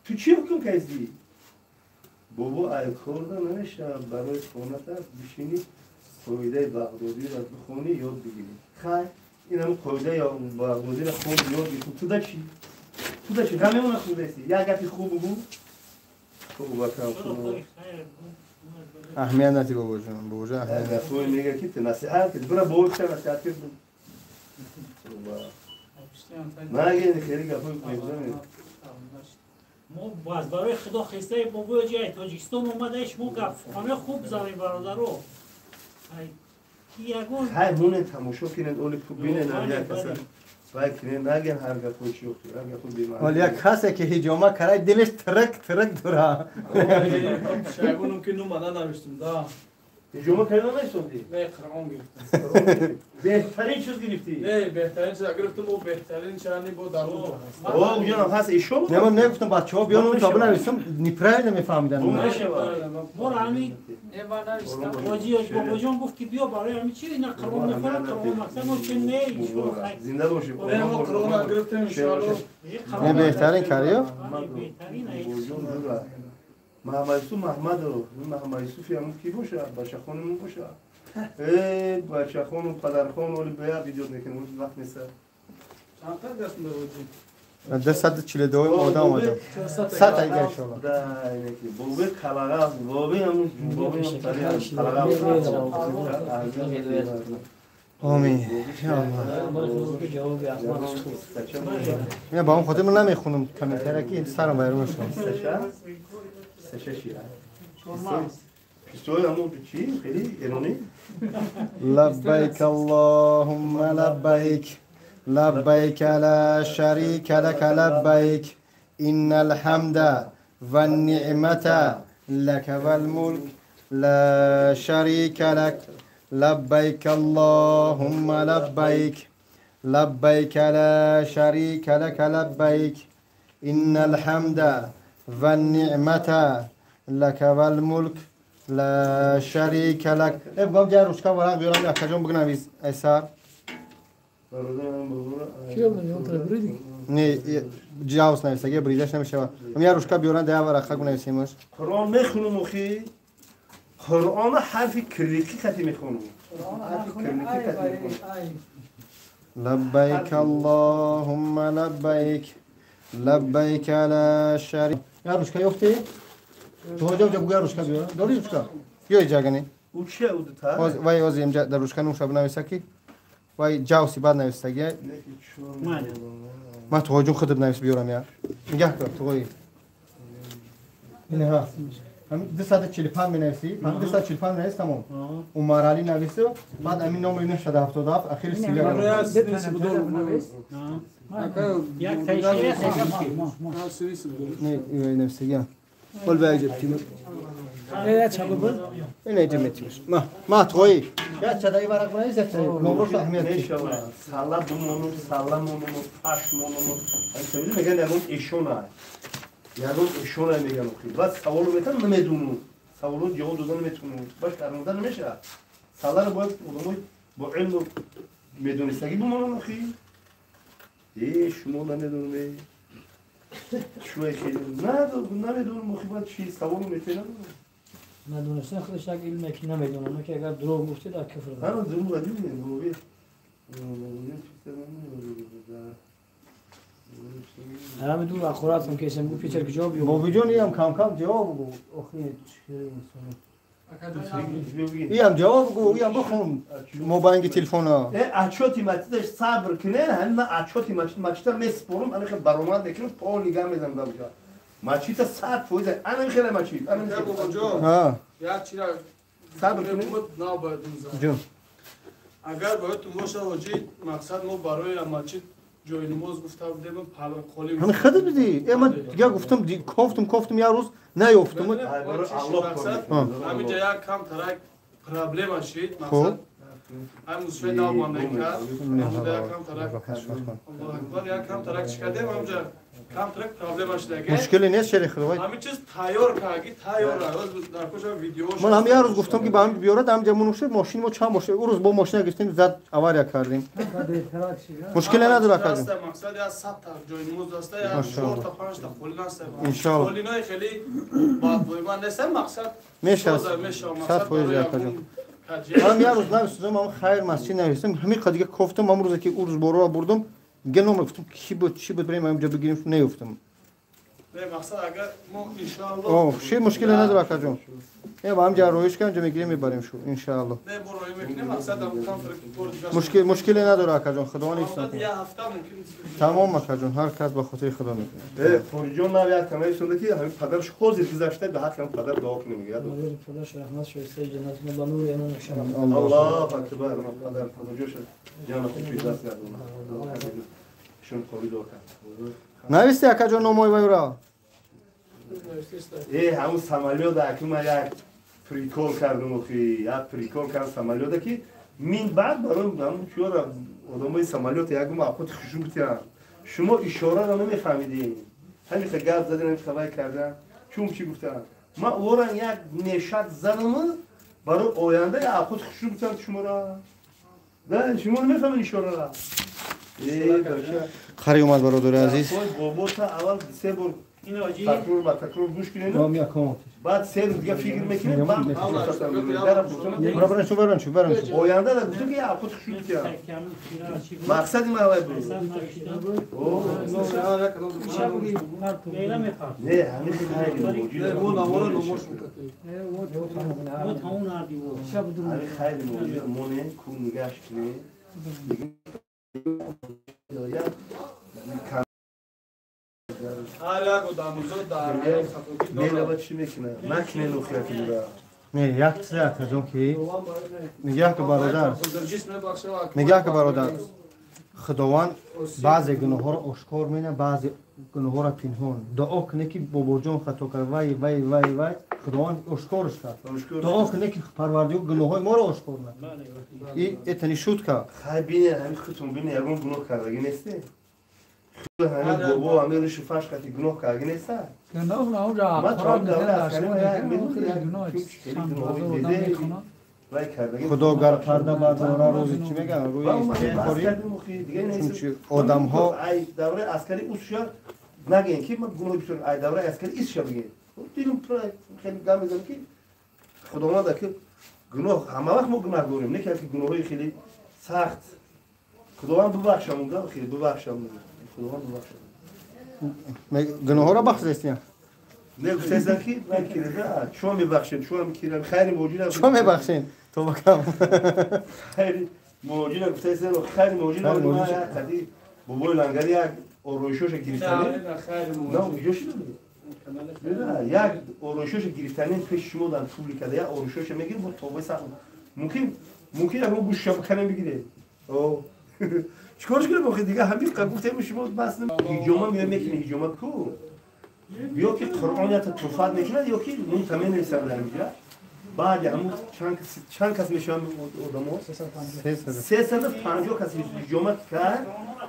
S3: تو چی حکم کردی؟ بابا ای کار نمیشه برای خونت بشینی قاعده بغدادی را بخونی یاد بگیری خیر این هم قاعده بغدادی را خون یاد بگیری تو دا چی؟ تو دا چی؟ همه اون خوب هستی یک گپی خوب بگو خوب بکرم خوب
S1: اهمیت ندی بابا جان بابا جان اهمیت
S3: ندی میگه که تو نصیحت کرد برو بابا چه نصیحت کرد من اگه خیلی گپای میزنم
S8: ما باز برای خدا خسته بابا جای تاجیکستان اومده شما گپ همه خوب زنی برادرو
S3: های مونه تماشا کنید اولی بینه نه کسا وای کنه نگن هر گپوی چی اختی هر گپوی بیمعنی
S1: ولی یک کسی که هجامه کرد دلش ترک ترک داره
S7: شایگونم که نوم ننوشتم دا
S3: هجامه کرد ننوشتم
S7: نه قرآن گرفتم
S3: بهترین چیز گرفتی
S7: نه بهترین چیز گرفتم و بهترین چیزی بود در اون
S3: اوه جانم هست ایشون
S1: نه من نگفتم بچه‌ها بیان اون تا بنویسم نیپرایل نمیفهمیدن
S8: ما همین واجی بابا جان گفت که بیا برای همین چی اینا قرآن میخوره قرآن مقصد ما که نه
S3: زنده باشی
S7: ما قرآن گرفتیم ان شاء الله
S1: نه بهترین کاریو
S8: بهترین
S3: محمد یوسف محمد محمد یوسف هم کی باشه بچه خانم باشه ای بچه خانم پدر خانم ولی بیا ویدیو میکنم اون وقت نیست
S7: چند تا دست می‌دادی
S1: 242 آدم اومده 100 اگه ان شاء الله
S3: دا اینه که بابا کلاغا بابا هم بابا هم کلاغا
S1: آمین یا الله من با اون خودم نمیخونم کامنتره که سرم وایرون شد لبیک اللهم لبیک لبیک لا شریک لك لبیک ان الحمد والنعمة لك والملك لا شریک لك لبیک اللهم لبیک لبیک لا شریک لك لبیک ان الحمد والنعمة لك والملك لا شريك لك. ابقى جاي روشكا ورق بيورم يا كجون بگنویس ایسار نه جاوس نویسگی بریدش نمیشه هم یه روشکا بیورن ده ورقه گنویسیمش
S3: قرآن میخونم اخی قرآن حرف کلیکی خطی میخونم حرف کلیکی خطی میخونم
S1: لبیک اللهم لبیک لبیک لا شریک یا روشکا یوفتی تو جا جا بگو روشکا بیار داری روشکا یو جاگنی
S3: او چیه او تا
S1: وای از اینجا در روشکا نوشا بنویسه کی وای جاوسی بعد نویسه ما تو جون خود بنویس بیارم یا نگاه کن تو وای اینها هم 245 بنویسی 245 نویس تمام عمر علی نویسه بعد امین نام 977 اخیر سیگار
S8: یک تایشه
S1: نه نویسه قول بقى جبتي ايه تشابه ايه جبتي ما ما تغوي يا تشداي ورق ما يزت نوروش اهمیت
S3: سلام بمونم سلام مونم پاش مونم انت میگن یگون ایشونه یگون ایشونه میگن خیلی بعد سوالو میتن نمیدونم سوالو جواب دادن نمیتونم باش کارمون نمیشه سالار باید اونمو با علم میدونستگی بمونم خیلی ای شما نمیدونم شوی خیلی نه نمیدونم مخی باید چی سوالو میتونم
S6: Надонистан худаш як илме ки намедонам, ки агар дурӯғ гуфтӣ дар куфр.
S3: Ҳа, дурӯғ гуфтӣ.
S6: ҳамин ду ахоратам ки эсем гу Питер ки ҷавоб ёб.
S1: Бобиҷон иам кам-кам ҷавоб гу. Охи чӣ инсон. Иам ҷавоб гу, иам бихун мобайнги телефона.
S3: Отчёти мачидаш сабр кине, ҳамин ман отчёти мачида меспорам, ана хел баромад мекунам, пол нигаҳ мезанам дар уҷа. Мачида 100%, ана хеле мачид, ана хеле.
S7: Бобоҷон, як чира
S3: сабр кине.
S7: Набояд унза.
S1: Ҷон.
S7: Агар бояд бошад ҳоҷӣ, мақсад мо барои мачид ҷои намоз гуфта будем, қолӣ.
S1: Ҳамин худат бидӣ. Ман дигар гуфтам, кофтум як рӯз наёфтум.
S7: Ҳаминҷа як кам тарак проблема шид, мақсад ҳамин мусфаи нав мамлакат, ҳаминҷа як кам тарак, Аллоҳ акбар, як кам тарак чӣ кардем, ҳаминҷа кам тарак проблема шидаге.
S1: Мушкиле нест шери худовай.
S7: Ҳамин чиз тайёр карги, тайёр, дар куҷо видео.
S1: Ман ҳам як рӯз гуфтам ки ба ҳам биёрад, ҳаминҷа мунуши мошини мо чанд бошад. Ӯ рӯз бо мошина гирифтем, зад авария кардем. Мушкиле надора кардем.
S7: Мақсад як 100 та ҷои намоз аст, як 4 та 5 та қолин аст.
S1: Иншоаллоҳ.
S7: Қолинои хеле бадбӯйманд нест, мақсад
S1: мешавад. 100% якаҷон. Ман як рӯз навиштам, ман хайр масҷид навиштам, ҳамин қадр дига кофтам, ҳамон рӯзе ки ӯ рӯз борова бурдам, дига номер гуфтам ки буд, чӣ буд, барем ҳаминҷо бигирем, наёфтам.
S7: Не, мақсад агар мо иншоаллоҳ.
S1: Ши мушкиле надора акаҷон. Ба ҳамҷа роиш кардем, ҷо мегирем, мебарем шу, иншоаллоҳ.
S7: Не, бо роӣ мекунем, мақсад ам кам кор дигар.
S1: Мушкиле надора акаҷон, Худованд ҳифз кунад.
S7: Як ҳафта мумкин.
S1: Тамом акаҷон, ҳар кас ба хотири Худо мекунад.
S3: Хориҷон нав як танависонда ки ҳамин падараш ҳозир гузашта, ба ҳаққи ҳамин падар дуо кунем мегӯяд.
S6: Падараш раҳмат шоистаи ҷаннат, ба нури имон шарaf.
S3: Аллоҳу акбар, падар падарҷош ҷаннати фирдавс гардонад. Шун қори дуо кард.
S1: Нависти акаҷон номои вайра?
S3: Ҳамун самолёта аки ман як прикол кардам, охи, як прикол кардам самолёта ки мин баъд барои ҳамун чиёра одамои самолёта ягум апоти хушум бутиям. Шумо ишораро намефаҳмидем. Ҳамин хел гап задем, ҳамин хел вай кардам. Чун чӣ гуфтам? Ман ӯран як нешак задам барои оянда як апоти хушум бутиям шуморо. Да, шумо намефаҳмед ишораро.
S1: Хари омад бародари азиз.
S3: Бобота аввал се бор такрор ба такрор гӯш кунед, баъд се рӯз дига фикр мекунед, баъд оянда да гуфтам ки як апоти хушум бутиям. Мақсади ман аввал буд. Не, ҳамин хайри ҳамин хайри мавҷуд монем, ку нигаҳш кунем.
S7: Ҳар як одамзод дар
S3: мелава чӣ мекунад? Накунед охирати бура.
S1: Не, як чизе акаҷон ки нигаҳ ки бародар, нигаҳ ки бародар, Худованд баъзе гуноҳҳоро ошкор менамояд, баъзе гуноҳҳоро пинҳон. Дуо кунед ки бобоҷон хато кард, вай вай вай вай, Худованд ошкорш кард. Дуо кунед ки Парвардигор гуноҳҳои моро ошкор накунад. И это не шутка.
S3: Хай бинед, ҳамин худтон бинед, ягон гуноҳ кардагӣ несте? Ҳамин бобо ҳамин риши фаш қати гуноҳ кардагӣ неста?
S4: Гуноҳ на онҷа
S3: ақроб мекунад.
S1: Худо гар парда бардора рӯзи чӣ мегӯянд? Рӯи чунки одамҳо
S3: ай давраи аскарӣ усша нагӯем ки ман гуноҳ бисёр, ай давраи аскарӣ исша бигӯем. Дилам хеле гап мезанам ки Худованд ки гуноҳ ҳама вақт мо гуноҳ дорем, не ки гуноҳҳои хеле сахт. Худованд бубахшамон, хеле бубахшамон. Худованд бубахшамон.
S1: Гуноҳҳоро бахшидастем.
S3: Не гуфтаистам ки ман кирда чо мебахшем, чо кирам хайри мавҷуд.
S1: Чо мебахшем? То бакам.
S3: Хайри мавҷуд гуфтаистам, хайри мавҷуд ман як қади бобои лангари як ороишоша гирифтанем. На, видео шуда. Як ороишоша гирифтанем пеши шумо дар публикада як ороишоша мегирем, бо тобаи сахт. Мумкин як гӯшша биканем бигирем. Чикорш кунем охи дига ҳамин гуфтем шумо бас ҳиҷома меоем мекунем ҳиҷома ку. Ё ки Қуръон ята туфат мекунад, ё ки нунта менависанд дар инҷа. Баъди ҳамун чанд кас мешаванд одамо? 350 кас ҳиҷома кард,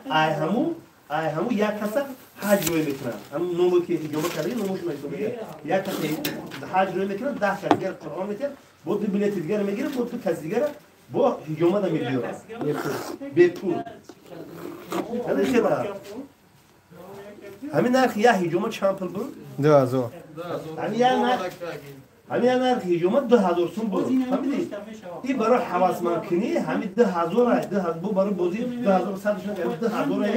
S3: ай ҳамун як каса ҳаҷ рӯй мекунанд. Ҳамун номе ки ҳиҷома кардаги номошо мегӯяд. Як каса ҳаҷ рӯй мекунад, 10 кас дигар Қуръон метиҳад, бо ду билети дигар мегирад, бо ду кас дигара бо ҳиҷома намебиёрад. Бепул. Ҳамин хела. Ҳамин нархи як ҳиҷома чанд пул буд?
S1: 2000.
S3: Ҳамин як нарх ҳамин нархи ҳиҷома 2000 сум буд. Фаҳмидӣ? Ин барои ҳавасмандкунӣ ҳамин 2000 бу барои бозӣ 2100 шуд, 2000 ай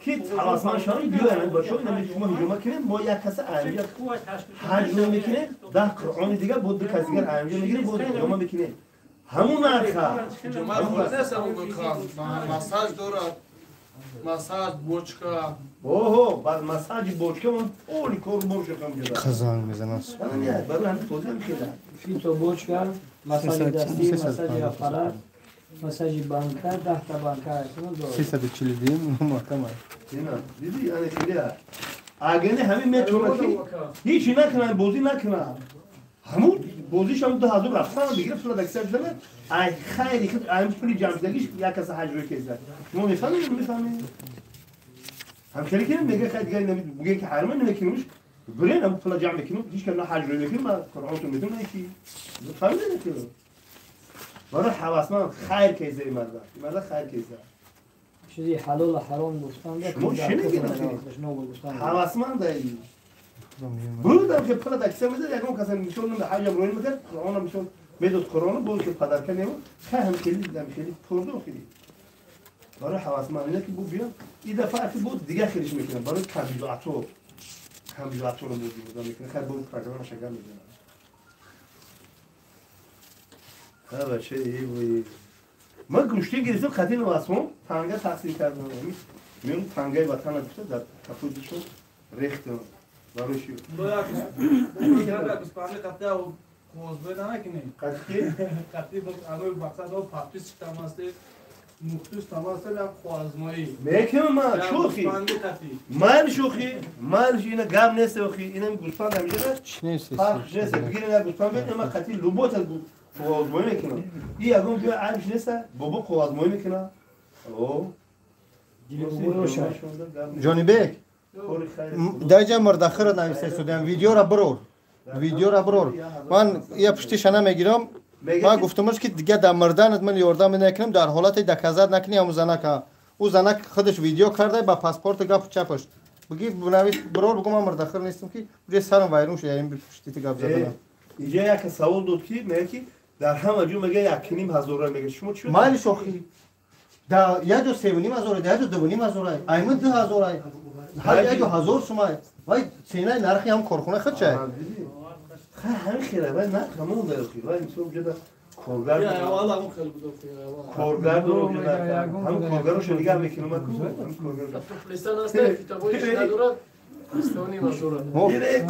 S3: ки ҳавасманд шаванд биёянд бачаҳо, ина шумо ҳиҷома кунем, мо як каса аҳамият ҳаҷ мекунем, 10 қуръони дигар бо ду кас дигар аҳамият мегирем, бо ҳиҷома мекунем. Ҳамун нарха.
S7: Массаж дорад. Массаж, бочка.
S3: Оҳо, баъд массажи бочка ман поли кор борша кам ҷуда.
S1: Қазанг мезанад.
S3: Барои ҳамин тоза мехелад.
S6: Фито бочка, массажи дастӣ, массажи аппарат, массажи банка, 10 та банка аст.
S1: 342 маҳкам аст.
S3: Ина, диди, яъне хеле. Агар не ҳамин метавонад ки ҳеҷ накунад, бозӣ накунад. Ҳамун бозиш ҳам 2000 рафтан бигирад, пула дакса бизанад, ай хайри худ ай пули ҷамъшудагиш як каса ҳаҷ кезад. Шумо мефаҳмед, мефаҳмед? Ҳам хеле ки мега хай дигар буге ки ҳарма намекунемш, бирен ҳам пула ҷамъ мекунем, ҳеҷ кас на ҳаҷ мекунем, ма Қуръонтон медонам ки. Фаҳмидед ки? Барои ҳавасманд хайр кеза ин марда. Ин марда хайр кеза.
S6: Чизи ҳалол ва ҳаром гуфтан
S3: шумо чӣ мегӯед? Ҳавасманд ай. Будам ки пула дакса мезад, ягон каса мисол ҳаҷам рӯй мекард, Қуръонам мисол медод Қуръону боз ки падарка нему, хай ҳам хеле дидам, хеле пурду хеле. Барои ҳавасманд ина ки бу биё, ин дафъа ки буд дигар хелиш мекунам, барои камбизоатҳо. Камбизоатҳоро буд мекунам, хай бу программа шагар мезанам. Ха бача, эй вой. Ман гӯштӣ гирифтам, хати навасмон, танга тақсим кардам. Меён тангаи ватана гуфта дар капузишон рехтам. Барои чӣ? Мекунам ман шӯхӣ. Ман шӯхӣ, ман ина гап нест охи, ина гӯсфанд ҳамиҷа фарқ нест. Бигир ина гӯсфанд бед, ма қати лубота қувваозмоӣ мекунам. И ягон ҷоя айбш нест, бобо қувваозмоӣ мекунам. О.
S1: Ҷонибек, даҷа мурдахиро нависта судям, видеора бирор. Видеора бирор. Ман я пуштиша намегирам. Ман гуфтамаш ки дига дар мурданат ман ёрдам накунам, дар ҳолате доказат накунӣ ҳамун занака. Ӯ занак худаш видео карда ба паспорт гап чапаш. Биги бинавис бирор, бугу ман мурдахир нестам ки уҷа сарам вайрон шуд, ин пуштити гап заданам.
S3: Иҷа як савол дод ки мега ки дар ҳама ҷо мега 1500 мега шумо чӣ?
S1: Майли шохи. Да як ҷо 3500, як ҷо 2500, аймин 2000, ҳар як ҷо 1000 сумай. Вай ценаи нархи ҳам корхона худ чай.
S3: Хай ҳамин хела, вай нарх ҳамон дар охи, вай мисол ҷода коргар. Коргар ҳам коргарошо нигоҳ мекунам ку, ҳам коргар.
S2: Плистан аст, фитобоиш надорад.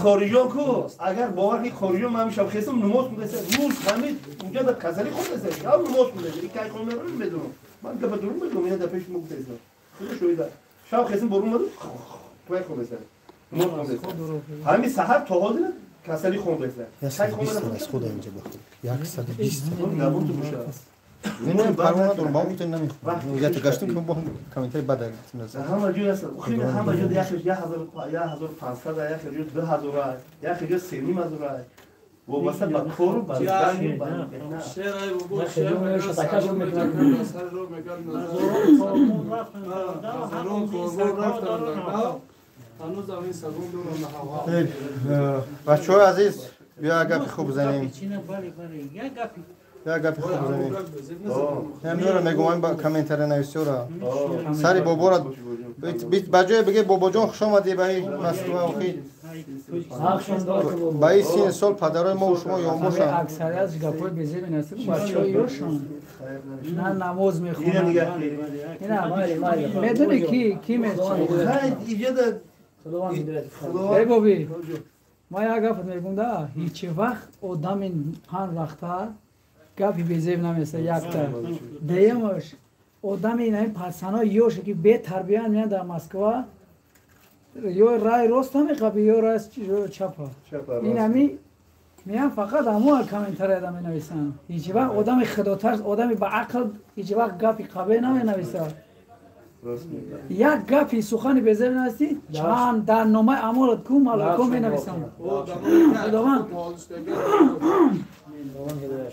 S3: Кориҷон ку, агар бовар ки кориҷон ман ҳамеша хестам намоз хондаест, рӯз ҳамин унҷа дар касалӣ хондаест, шаб намоз хондаест, ин кай хонда намедонам. Ман гапа дурӯғ мегӯям, ина дар пеши мо гуфтаест. Худо шоҳид аст. Шаб хестам борун омадам, кай хондаест. Намоз хондаест. Ҳамин саҳар то ҳозир касалӣ хондаест.
S1: Кай хонда аз худо инҷа бахӯр. 120.
S3: Набуд бошад.
S1: Не, парво надорам, ба гуфтем намехоҳам. Я то гаштам ки бо комментари бад назар.
S3: Ҳама ҷо аст. Хеле ҳама ҷо як 1500, як ҷо 2000, як ҷо 3500. Вобаста ба кору ба зани ба
S7: шераи бобо
S1: бачаҳои азиз, бیا гапи хуб занем. Я гапи хуб занем. Ҳаминро мегӯям ба комментария нависёра. Сари бобора ба ҷое биге бобоҷон хуш омадӣ ба ин Москва охи. Ба ин сини сол падарои мо шумо ёмбошанд.
S4: Аксарият гапҳои безеб менависанд, бачаҳои ёшон на намоз мехонанд. Медонӣ ки ки мечи? Эй боби, ман як гап мегӯям да, ҳеҷ вақт одами панҷ вақта гапи безеб намеса якта. Дуюмаш одами ин пасано ёше ки бетарбиян меянд дар Москва, ё рай рост намехапи, ё рай чапа. Ин ҳами меян фақат ҳамон комментарияда менависанд. Ҳеҷ вақт одами худотарс, одами ба ақл ҳеҷ вақт гапи қабеҳ наменависад. Як гапи сухани безеб нависӣ, чанд дар номаи амолат ку малоико менависанд.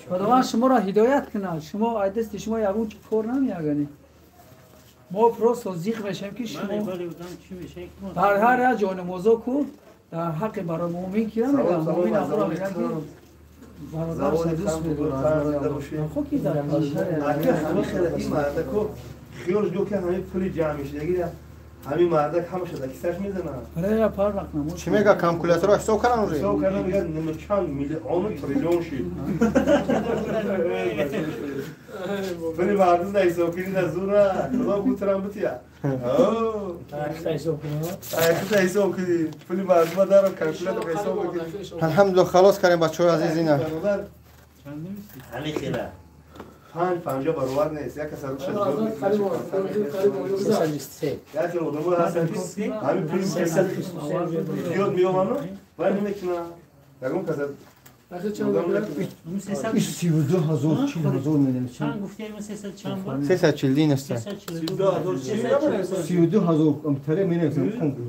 S4: Худованд шуморо ҳидоят кунад. Шумо аз дасти шумо ягон кор намеяганед. Мо просто зиқ мешавем ки шумо дар ҳар як ҷойнамозо ку Дар ҳаққи барои муъмин ки намегӯям, муъмин амро мегӯяд ки бародарашро дӯст медорад. Хо ки дар
S3: ҳамин хеле ин мардако хиёлш гӯ ки ҳамин пули ҷамъ мешидагира ҳамин мардак ҳамаша дар кисаш мезанад.
S1: Чӣ мега, калкуляторро ҳисоб кардан уже?
S3: Ҳисоб кардан мега чанд миллиону триллион шид. Пули мардум да ҳисоб кунӣ да зура, худо гутрам бутия. Айхта ҳисоб кунӣ, пули мардума даро калкулятор ҳисоб кунӣ.
S1: Алҳамдулиллоҳ, халос кардем бачаҳои азиз ина.
S3: Ҳамин хела. 5-50 баробар нест, як кас аз яке одамо ҳастанд ки ҳамин пули зиёд меёбанд вай намекунанд. Ягон кас
S1: 32 ҳазор 40 ҳазор менависем. 340 нест. 32 ҳазор таре менависем конкурс.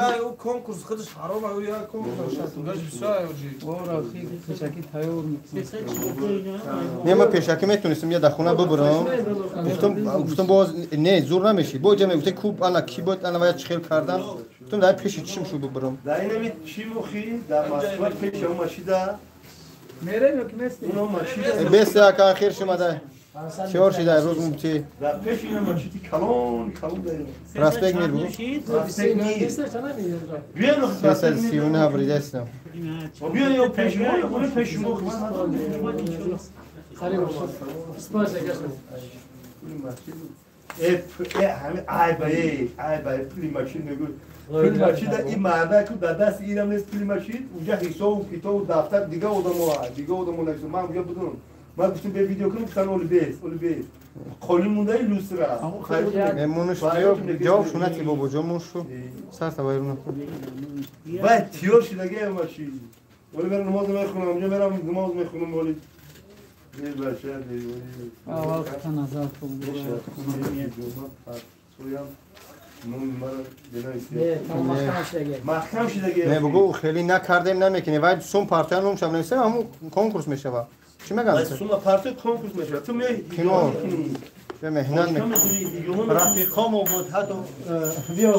S7: Я конкурс худаш ҳаром, я конкурс шастугаш бисёр оҷи.
S4: Ора пешакӣ тайёр.
S1: Не, ман пешакӣ метонистам я дар хона бибурам. Гуфтам боз не, зур намешид. Бо ҷа мегуфте куб ана ки буд, ана вая чихел кардам. Гуфтам дар пеши чишм шу бибурам.
S3: Дар инами чӣ мухи дар Москва пеш он машида
S4: мерем ё ки местем?
S1: Бес як ахир шимада. Чор шида рӯз мубти.
S3: Дар пеш ина машиди калон калон дар.
S1: Проспект Мир буд. Сесад сию нӯҳ бридаистам.
S3: Биё ё пеш мо ё пеш мо. Ҳамин айбае, айбае пули машин мегӯ. Пули машин ин мардаку дар дасти инам нест пули машин. Унҷа ҳисобу китобу дафтар дига одамо, дига одамо нависам. Ман унҷа будам. Ман гуфтам бе видео кунам, гуфтан оли бес, оли бес. Қолӣ мондаи люстра.
S1: Мемонуш ҷавоб шунати бобоҷон мушу. Сарта вайрон накун.
S3: Вай тиёр шидаги машин. Оли мерам намоз мехонам, унҷа мерам намоз мехонам оли.
S4: Аввал хата назар кун.
S1: Не бугу хеле накардем намекунем. Вай сум партия номшам нависем, ҳамун конкурс мешавад. Чӣ мегӯям?
S3: Сума партия конкурс мешавад. Ту меҳ
S1: кино. Меҳнат мекунӣ.
S6: Рафиқомо буд ҳатто биё.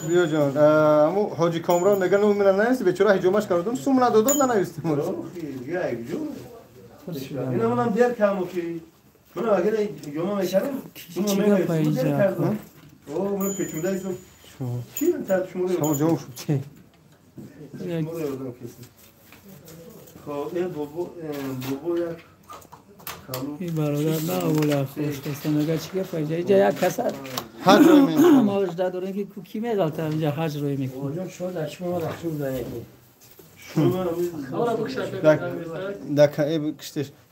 S1: Биё ҷон, аму ҳоҷи Комрон мегӯяд номи мана нанависти, бечора ҳиҷомаш кардум, сум надодод нанавистим.
S3: Ина манам дер кардам ки манам агар ҳиҷома мекардам, сума менавистам, дер кардам. О, ман печундаистам. Чӣ та шумо?
S1: Савол ҷавоб шуд чӣ?
S3: Шумо ёрдам кесед. Хоб, бобо, бобо як
S4: ин бародар на овола хуш мега чӣ гап инҷа? Инҷа як каса
S1: ҳаҷ рӯй мекунад.
S4: Мо жда дорем ки ки меғалта инҷа ҳаҷ рӯй мекунад.
S6: Бобоҷон, шумо дар чӣ мо рахшур доред?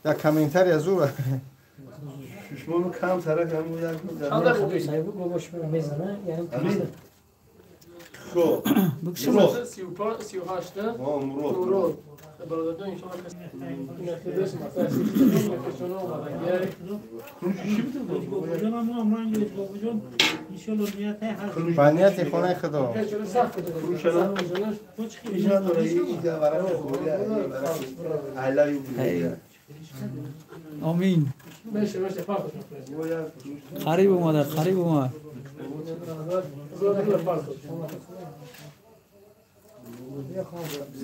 S1: Дар комментария зура.
S3: Шумо кам тарак ҳамун як
S6: бобо шумо мезана, яъне
S3: хоб.
S4: Бикши.
S2: 38
S3: Мурод.
S2: Бародарҷон, иншоалло кас
S1: ба нияти хонаи худо.
S4: Омин. Қариб омада, қариб омад.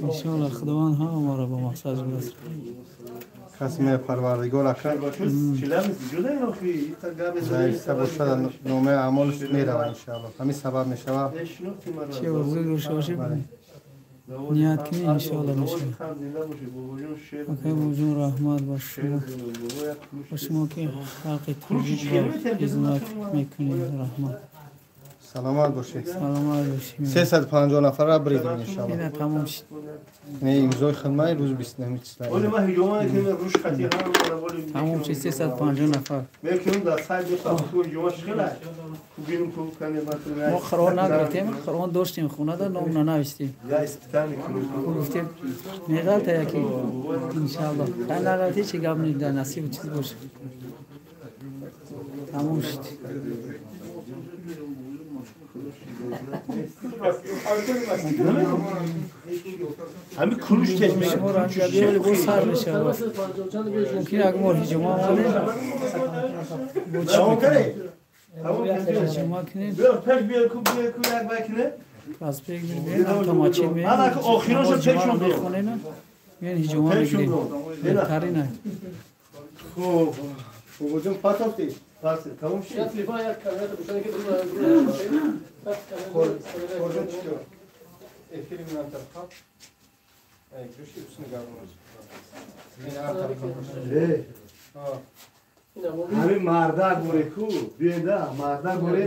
S4: Иншоалло худованд ҳама моро ба мақсад бирасонад.
S1: Касме парвардигор ака заифта бошад, номаи аъмолаш меравад иншоалло. Ҳамин сабаб мешавад.
S4: Чӣ орзу дошта бошем, ният кунӣ, иншоалло мешавад. Акай бобоҷон, раҳмат ба шумо, ба шумо ки халқи тоҷикро хизмат мекунед, раҳмат.
S1: Саломат бошед.
S4: Саломат бошед.
S1: 350 нафарро бридем иншоалло.
S4: Ина тамом шуд.
S1: Не имзои хидмаи рӯзи 29 числа.
S3: Оли ман ҳиҷома мекунем рӯш хати ҳам
S4: тамом шуд 350 нафар.
S3: Мекунем дар сайт бихоҳам ҳиҷомаш хела. Бинем ку кане
S4: мо Қуръон нагирифтем, Қуръон доштем хонада, ном нанавистем.
S3: Я испытание
S4: гуфтем меғалта яки иншоалло. Тай нағалти чӣ гап нест, дар насиб чиз бошад. Тамом шуд.
S3: Ҳами кулуш тез
S4: мешавад. Сар мешавад. Мумкин як бор ҳиҷома омадем. Ҳиҷома кунем.
S3: Пеш биёр ку биёр ку як бай кунем.
S4: Проспект мебиём, автомачин меем.
S3: Охирошо пешон
S4: мехонем. Мен ҳиҷома мегирем. Беҳтарин.
S1: Хуб. Бобоҷон патофти.
S3: Пас тамом шуд.
S2: Як телефон як камера бушан ки
S1: Корҷон чӣ кор? Эфири минам тараф. Гӯши усни гармош. Минам тараф.
S3: Ҳамин мардак боре ку, биёда, мардак боре.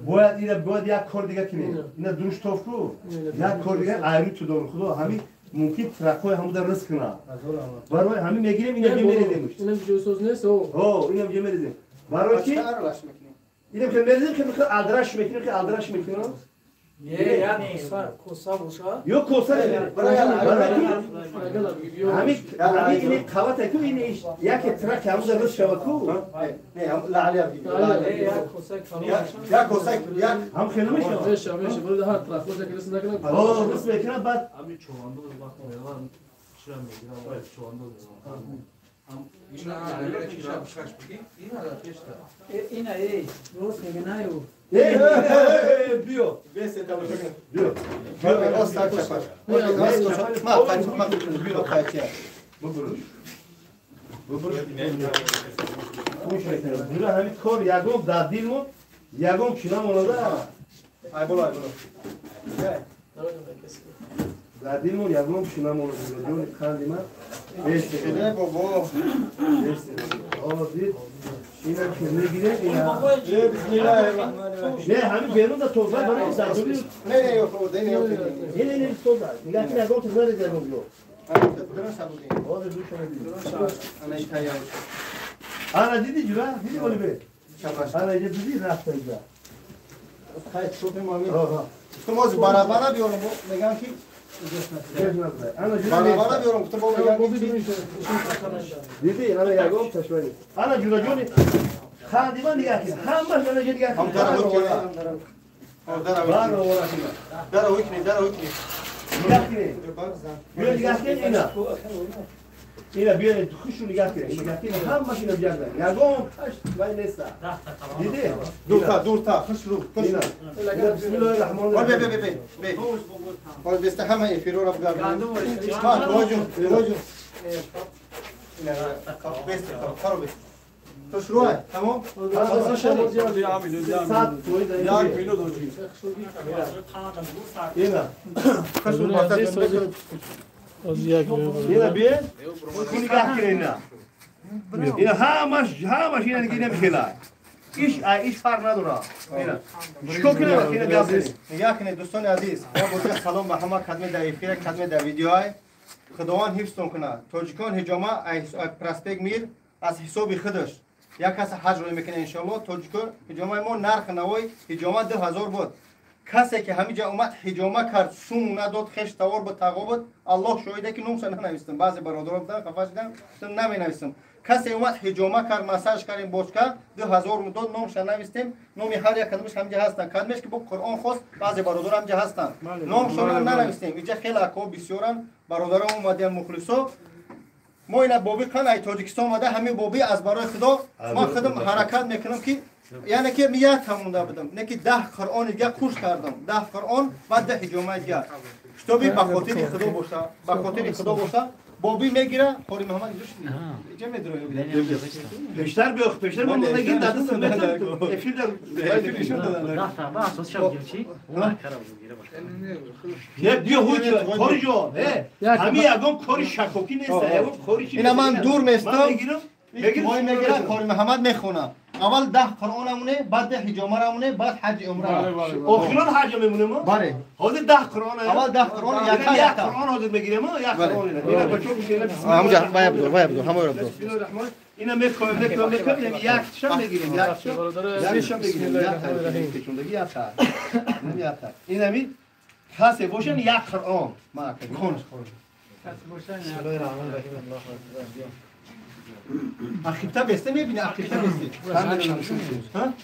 S3: Бояд ина бояд як кор дига кунем. Ина дуруш тоф ку. Як кор дига айру ту дору худо ҳамин мумкин тракҳои ҳамуда риск кунад. Барои ҳамин мегирем ина мерезем.
S2: Ина ҷойсоз нест, о.
S3: О, ина мерезем. Барои ки инам ки мерезем ки мехоҳ алдраш мекунем, ки алдраш мекунем.
S4: Не, як коса боша.
S3: Ё коса не. Барои ҳамин ҳамин ин қавата ку ин яке трак ҳамуда риск шава ку.
S1: Не, лаълия бигир. Як коса як
S3: ҳам хеле мешава.
S2: Мешава, мешава. Барои ҳар трак боша ки риск накунад.
S3: О, риск мекунад баъд
S7: ҳамин чувандоз вақт мераванд, чира мегирам, чувандоз мераванд.
S4: Ина эй, рост меги на ю.
S3: Биё. Биё. Биё. Ҳамин кор ягон дар дилмон ягон кина монада.
S1: Ай боло, ай боло.
S3: Дар дилмон ягон кина монада. Ҷони қанди ман.
S1: Не бобо.
S3: Ҳозир ина ки мегирем ина.
S1: Бисмиллаҳир-раҳмонир-раҳим.
S3: Не, ҳамин берун да тоза барои сардури.
S1: Не, не, ё худо, не, ё.
S3: Не, не, не, тоза. Нигоҳ кун ягон чиз нарез ягон ҷо. Ҳозир душа мебинем.
S1: Ана итая.
S3: Ана диди ҷура? Диди боли бе? Ана иҷа диди рафта иҷа.
S1: Хай, шӯхи мами. Гуфтам ҳозир барабара биёрам, мегӯям ки барабара биёрам, гуфтам бо мегӯям ки
S3: диди, ана ягон чашмани. Ана ҷураҷони ханди ман нигоҳ кун. Ҳамаш ана ҷо нигоҳ кун.
S1: Дара ҳукни, дара ҳукни.
S3: Нигоҳ кун. Биё нигоҳ кун ина. Ина биё хушу нигоҳ кун. Нигоҳ кун ҳамаш ина биёрда. Ягон таш вай неста. Диди?
S1: Дурта, дурта, хушру, хушру.
S3: Бисмиллоҳир-раҳмонир-раҳим.
S1: Бе, бе, бе, бе. Ҳозир беста ҳама эфирро бигардонем. Ма, боҷун, боҷун. Ина, беста, харо беста. Хушру, тамом?
S7: Як минут оҷи.
S3: Ина.
S1: Хушру,
S3: Ина бие? Ку нигоҳ кун ина. Ина ҳамаш, ҳамаш ина дига ина мехела. Иш, иш фарқ надора. Ина. Чикор кунем ина гап занем?
S1: Нигоҳ кунед дӯстони азиз. Я бозӣ салом ба ҳама кадме дар эфира, кадме дар видеоҳай. Худованд ҳифзтон кунад. Тоҷикон ҳиҷома проспект Мир аз ҳисоби худаш. Як кас ҳаҷ рӯй мекунад иншоаллоҳ. Тоҷикон ҳиҷомаи мо нархи навои ҳиҷома 2000 буд. Касе ки ҳамиҷа омад ҳиҷома кард, сум надод, хеш тавор буд, тағо буд, Аллоҳ шоҳиде ки номша нанавистам. Баъзе бародаро буданд, хафа шуданд, гуфтам наменавистам. Касе омад ҳиҷома кард, массаж кардем, боз кард, 2000 дод, номша навистем. Номи ҳар як кадомаш ҳамиҷа ҳастанд. Кадомеш ки бо Қуръон хост, баъзе бародаро ҳамиҷа ҳастанд. Номшона нанавистем. Иҷа хеле акҳо бисёранд, бародаро омадиянд, мухлисо. Мо ина боби қан ай Тоҷикистон омада, ҳамин боби аз барои Худо ман худам ҳаракат мекунам ки яъне ки як ҳамонда будам, не ки 10 Қуръони дига куш кардам, 10 Қуръон баъд 10 ҳиҷомаи дига. Шитоби ба хотири Худо боша, ба хотири Худо боша, боби мегира, Қори Муҳаммад инҷо шуд. Иҷа медрои.
S3: Пештар биё, пештар ман нагин дада суннат эфир дар
S1: эфир нишон доданд.
S3: Не биё ҳуҷ, кори ҷон, ҳамин ягон кори шакокӣ нест, ягон кори чи.
S1: Ина ман дур местам. Мой мегира, Қори Муҳаммад мехонад. Аввал 10 Қуръон амуне, баъд 10 ҳиҷома амуне, баъд ҳаҷи умра.
S3: Охирон ҳаҷ мемонем мо?
S1: Бале.
S3: Ҳозир 10 Қуръон.
S1: Аввал 10 Қуръон,
S3: як Қуръон ҳозир мегирем мо, як Қуръон. Ина бачо мегирем.
S1: Ҳамҷа вая бидор, вая бидор, ҳамаро бидор.
S3: Бисмиллоҳир-раҳмон. Ина мекоем, мекоем, мекоем, як шам мегирем, як шам. Як шам мегирем, як печондагӣ як та. Ина як та. Ина ми касе бошан як Қуръон.
S1: Ма кунш.
S4: Касе бошан.
S1: Бисмиллоҳир-раҳмонир-раҳим. Аллоҳу акбар. Ахита бесте мебини, ахита бесте.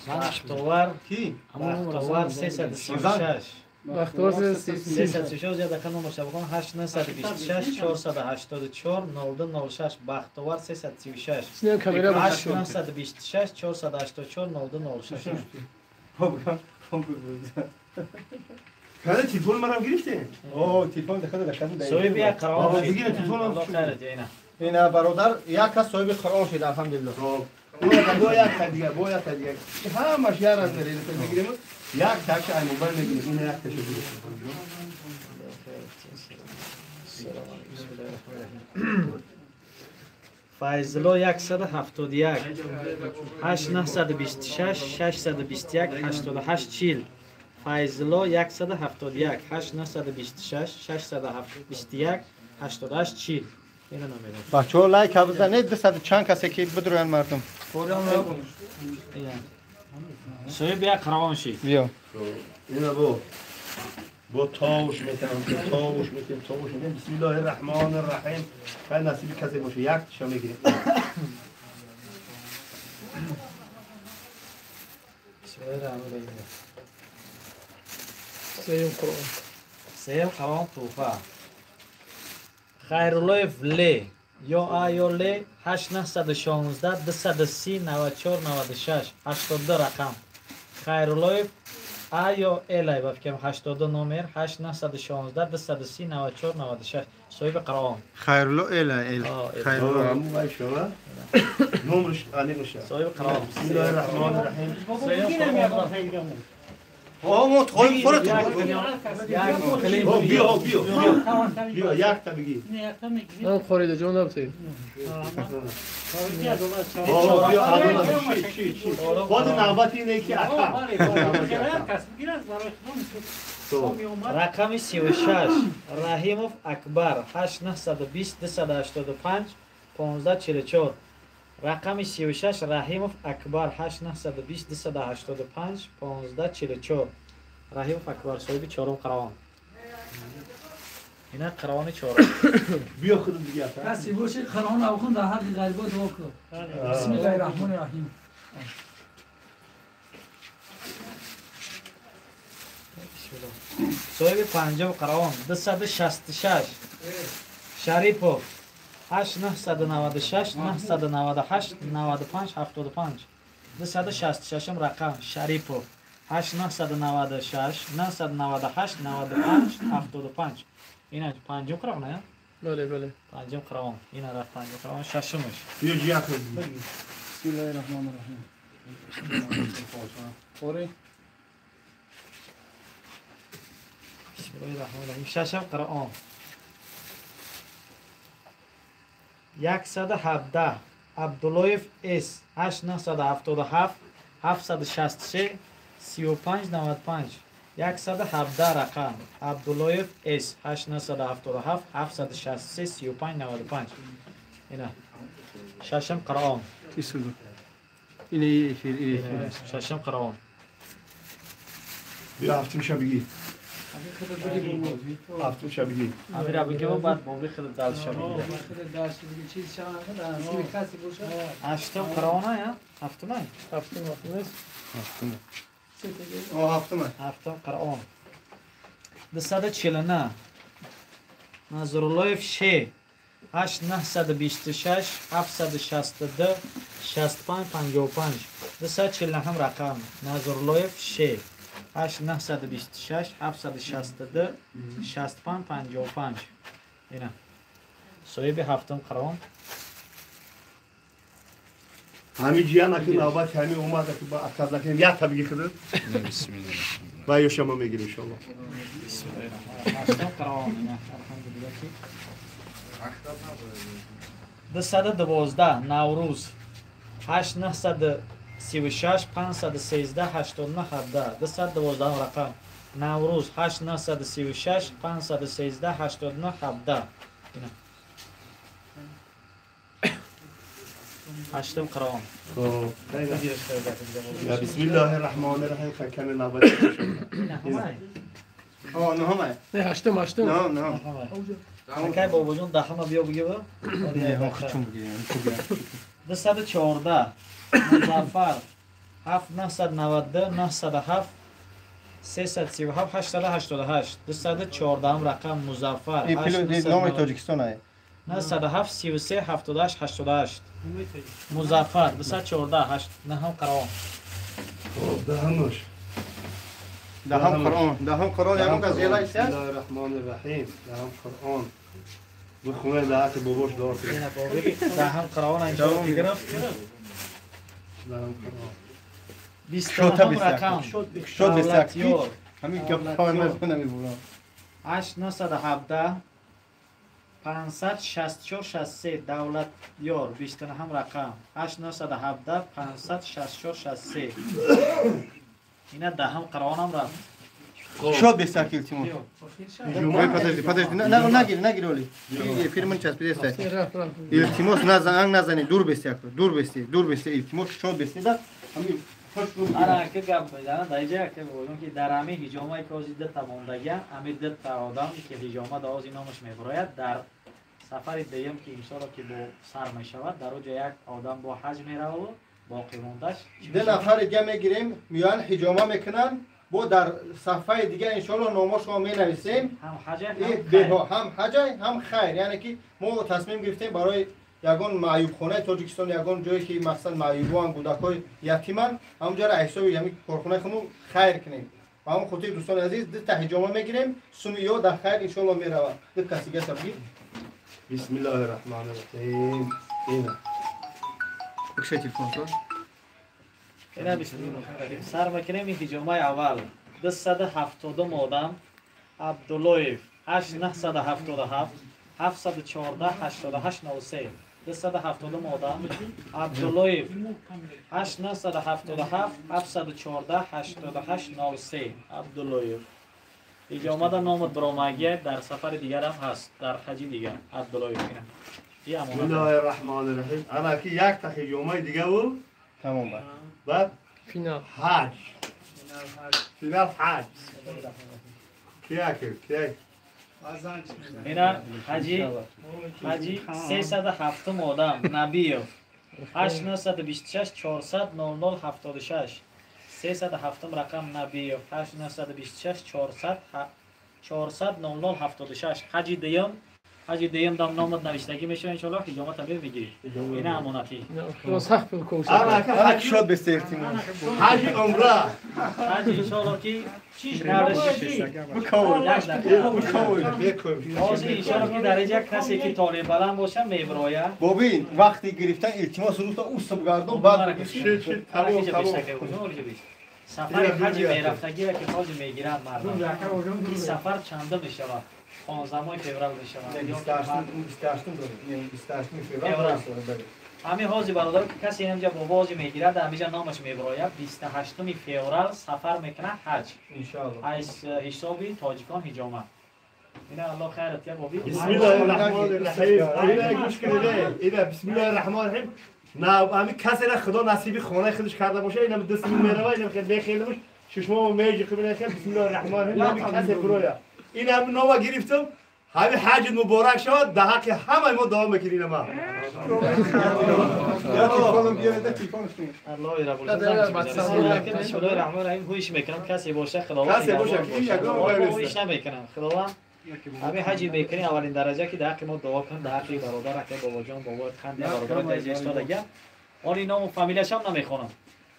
S5: Бахтовар
S1: ки?
S5: Бахтовар 336.
S2: Бахтовар 336.
S5: Я дақиқа номерша бихонам 8926 484 0206. Бахтовар 336. 8926 484 0206.
S3: کله تلفن مرام گرفته؟
S1: اوه تلفن دخل دخل.
S5: صاحب یک قرآن
S3: شد. دیگه تلفن
S5: الله خیرت اینا.
S1: اینا برادر یک کس صاحب قرآن شد الحمدلله.
S3: خب. اون با یک دیگه با یک دیگه. همش یار از میره میگیریم. یک تاش ای موبایل میگیریم. اون یک تاش میگیریم.
S5: فیض‌الله 171 8926 621 88 40. فیض‌الله 171 8926 621 88 40. اینو نمیدونم.
S1: بچه‌ها لایک بزنید 200 چند کسی که بدروین مردم.
S5: صاحب یک قرآن شید.
S1: بیا.
S3: اینا با تاوش میتونم تاوش میتونم تاوش میتونم. بسم الله الرحمن الرحیم. خیر نصیب کسی باشه یک تشا میگیریم.
S5: بسم الله الرحمن الرحیم.
S2: سیم قرآن.
S5: سیم قرآن توفه. خیرالله ل یا ا یا ل 8916 230 94 96 82 رقم. خیرالله ا یا ال با فکرم 82 نمبر 8916 230 94 96. صاحب قرآن.
S1: خیرالله ال ال
S3: خیرالله همون وای شما نمرش علی میشه.
S5: صاحب قرآن.
S3: بسم الله الرحمن الرحیم.
S1: آه ما تخویم خورد
S3: بیا بیا بیا یک تا بگی
S2: نه خورید جون نبتید
S3: بیا چی چی باز نوبت اینه که اکا
S5: رقم 36 رحیموف اکبر 8920 285 1544. رقم 36 رحیموف اکبر 8920 285 1544. رحیموف اکبر صاحب چهارم قرآن. اینا قرآن چهارم.
S3: بیا خودم دیگه.
S4: کسی باشه قرآن رو بخون در حق غریبا دعا کن. بسم الله الرحمن الرحیم.
S5: صاحب پنجم قرآن 266 شریپوف 8996 998 95 75. 266 رقم شریپوف 8996 998 95 75. اینا پنجم قرآن نه؟
S2: بله بله
S5: پنجم قرآن. اینا رفت پنجم قرآن ششمش.
S3: بیا جیات.
S4: بسم الله الرحمن الرحیم.
S1: قری
S5: بسم الله الرحمن الرحیم. ششم قرآن 117 عبداللهیف اس 8977 763 3595. 117 رقم عبداللهیف اس 8977 763 3595. اینا ششم قرآن.
S1: اینه
S5: ششم قرآن.
S3: بیا هفتم شبگی. هفتم شبگی.
S5: امیر بگی و بعد بابی خود دل شبگی. هشتم قرآن یا هفتم؟
S2: هفتم هفتم
S1: هفتم. آه هفتم.
S5: هفتم قرآن. 249 نظراللهیف ش 8926 762 65 55. 249 رقم نظراللهیف ش 8926 762 65 55. اینا صاحب هفتم قرآن.
S3: همین جیان که نوبت همین اومد که با اکاد نکنیم یک تا بگی خودت.
S9: بسم الله
S3: و یا شما میگیریم ان شاء الله.
S5: بسم الله الرحمن الرحیم. قرآن الحمدلله که 212 نوروز 8936 513 89 17. 212 رقم نوروز 8936 513 89 17. هشتم قرآن.
S3: خب بسم الله الرحمن الرحیم. کمی نوبت
S1: آه نهم.
S2: نه هشتم هشتم.
S1: نه نه.
S5: Акай бобоҷон даҳама биё бигива. 214 Музаффар 7992 907 337 888 214 рақам Музаффар.
S1: Номи Тоҷикистон ай.
S5: 907 33 78 88 Музаффар 214 8 9 Қуръон.
S3: Хоб даҳамаш.
S1: Даҳам Қуръон, даҳам Қуръон ягон кас зела ист?
S3: Бисмиллоҳир Раҳмонир Раҳим. Даҳам Қуръон. Бихонед даҳати бобош дуо кунед.
S5: Даҳам Қуръон иншоаллоҳ гирифт.
S3: Даҳам Қуръон.
S5: 29 рақам.
S1: Шот 21. Ҳамин гапҳои ман намебурам.
S5: 8917 564 63 Давлатёр 29 рақам. 8917 564 63. Ина даҳам Қуръонам рафт.
S1: Шот 21 илтимос. Подожди, подожди. Нагир, нагир оли. Фирман часпидеста. Илтимос назан, назани, дур 21, дур 21, дур 21 илтимос шот 21 да. Ҳамин
S5: ана ки гап мезанам дар инҷа ки бигӯям ки дар ҳамин ҳиҷомае ки ҳозир дута мондагиам, ҳамин дута одам ки ҳиҷома да ҳозир номаш мебарояд дар сафари дуюм ки иншоалло ки бо сар мешавад, дар оҷа як одам бо ҳаҷ мераву боқӣ мондаш
S1: ду нафари дига мегирем, меоянд ҳиҷома мекунанд, бо дар сафаи дига иншоалло номошро менависем.
S5: Ҳам ҳаҷа
S1: ҳам ҳаҷа ҳам хайр. Яъне ки мо тасмим гирифтем барои ягон маъюбхонаи Тоҷикистон, ягон ҷое ки мақсад маъюбоан, кӯдакҳои ятиманд, ҳамонҷоро ҳисоби ҳамин корхонаи худмон хайр кунем. Ба ҳамон хотир дӯстони азиз дута ҳиҷома мегирем, суми ё дар хайр иншоалло меравад. Ду каси дига бигир.
S3: Бисмиллоҳир Раҳмонир Раҳим. Ина.
S1: Бикшай телефонто.
S5: Ина бисмиллоҳир Раҳмонир Раҳим. Сар мекунем ин ҳиҷомаи аввал. 270 одам Абдуллоев 8977 714 88 93 270 одам Абдуллоев 8977 714 88 93 Абдуллоев. Иҷомада номат баромагия дар сафари дигарам ҳаст, дар ҳаҷи дигар Абдуллоев. Ина.
S3: Бисмиллоҳир Раҳмонир Раҳим. Ана ки якта ҳиҷомаи дига буд.
S1: Тамом бад.
S3: Баъд
S2: финал
S3: ҳаҷ. Финал ҳаҷ. Кия ки? Кия?
S5: Ина ҳаҷи 307 одам Набиев 8926 400 00 76 307 рақам Набиев 8926 400 400 00 76 ҳаҷи дуюм, ҳаҷи дуюм дам номат навиштагӣ мешавад иншоаллоҳ, ҳиҷома табиъ мегирӣ. Ина амонатӣ.
S2: Сахт пул кӯшад.
S1: Ана ки шот 21 илтимос.
S3: Ҳаҷи умра.
S5: Ҳаҷи иншоаллоҳ ки ҳозир иншоаллоҳ ки дар инҷа касе ки толиб баланд боша мебирояд.
S1: Бобин вақти гирифтан илтимос рута усб гардон баъд
S5: сафари ҳаҷи мерафтагиро ки ҳозир мегиранд мардум. Ин сафар чанда мешавад? 15 феврал мешавад.
S1: 28 феврал.
S5: ҳамин ҳозир бародар ки касе инҷа бобо ҳозир мегирад, ҳаминҷа номаш мебирояд. 28 феврал сафар мекунад ҳаҷ.
S1: Иншоаллоҳ.
S5: Аз ҳисоби тоҷикон ҳиҷома. Ина Аллоҳ хайрат я боби.
S3: Бисмиллоҳир Раҳмонир Раҳим. Ина гӯш кунед. Ина бисмиллоҳир Раҳмонир Раҳим. На ҳамин касеро Худо насиби хонаи худаш карда бошад, ина даст мерава, ина хеле бехеле бош, чашмо меҷи хуб ина хеле бисмиллоҳир Раҳмонир Раҳим. Ҳамин касе бирояд. Ин ҳам нома гирифтам. ҳамин ҳаҷ муборак шавад, дар ҳаққи ҳамаи мо дуо мекунем ма.
S1: Я телефоном биёред, телефонш кунед.
S5: Аллоҳ раббул иззат. Бисмиллоҳир Раҳмонир Раҳим. Ҳуш мекунам касе боша Худованд.
S3: Касе боша ки ягон
S5: ҳуш намекунам. Худованд ҳамин ҳаҷи мекунӣ аввалин дараҷа ки дар ҳаққи мо дуо кун, дар ҳаққи бародар, ҳаққи бобоҷон, бобои қанд, бародарони дар инҷа истодагиам. Оли ному фамилияшам намехонам.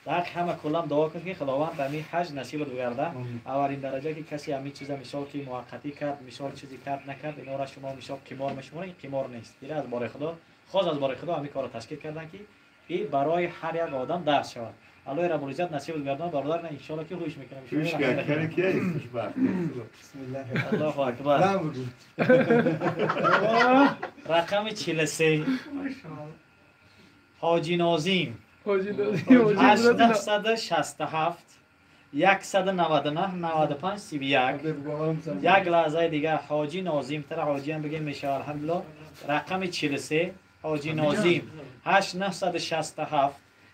S5: Дар ҳаққи ҳама куллам дуо кун ки Худованд ҳамин ҳаҷ насибат бигардад. Аввалин дараҷа ки касе ҳамин чиза мисол ки муваққатӣ кард, мисол чизе кард накард, инора шумо мисол қимор мешуморед, ин қимор нест. Дира аз бораи Худо, хоз аз бораи Худо ҳамин корро ташкил карданд ки ин барои ҳар як одам дарс шавад. Аллоҳи раббул иззат насибат гардонад бародар, на иншоаллоҳ ки ҳуш мекунам.
S3: Ҳуш кард, ки хушбахт.
S5: Аллоҳу акбар. Рақами 43 Ҳоҷи Нозим 8967 199 95 31. Як лаҳзаи дигар Ҳоҷи Нозим, тара ҳоҷиам бигем мешавад алҳамдулиллоҳ. Рақами 43 Ҳоҷи Нозим 8967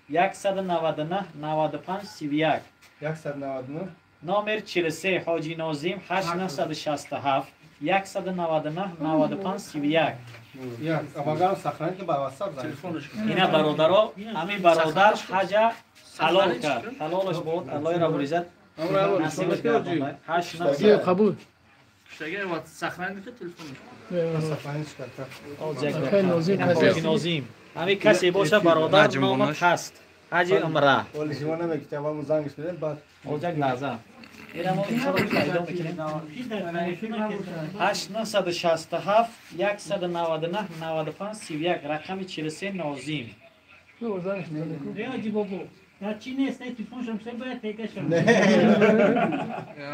S5: 199 95 31.
S1: 199
S5: номер 43 Ҳоҷи Нозим 8967 199 95 31.
S1: Як авагар сохранить ба WhatsApp занг.
S5: Ина бародаро, ҳамин бародар ҳаҷа ҳалол кард. Ҳалолаш буд, Аллоҳ раббул иззат насибаш гардонад. 8 9
S2: қабул.
S9: Киштага ва сохранить телефонаш.
S1: Сохранить кард.
S5: Ҳоҷи Нозим. Ҳамин касе боша бародар номат ҳаст. Ҳаҷи умра.
S1: Оли шумо намегӯед, аввал мо зангш медем, баъд
S5: оҷак лаҳза. Ира мо иншоалло пайдо мекунем. 8967 199 95 31 рақами 43 Нозим.
S8: Ҳоҷи бобо, дар чӣ нест? Телефоншам се бояд тегашам.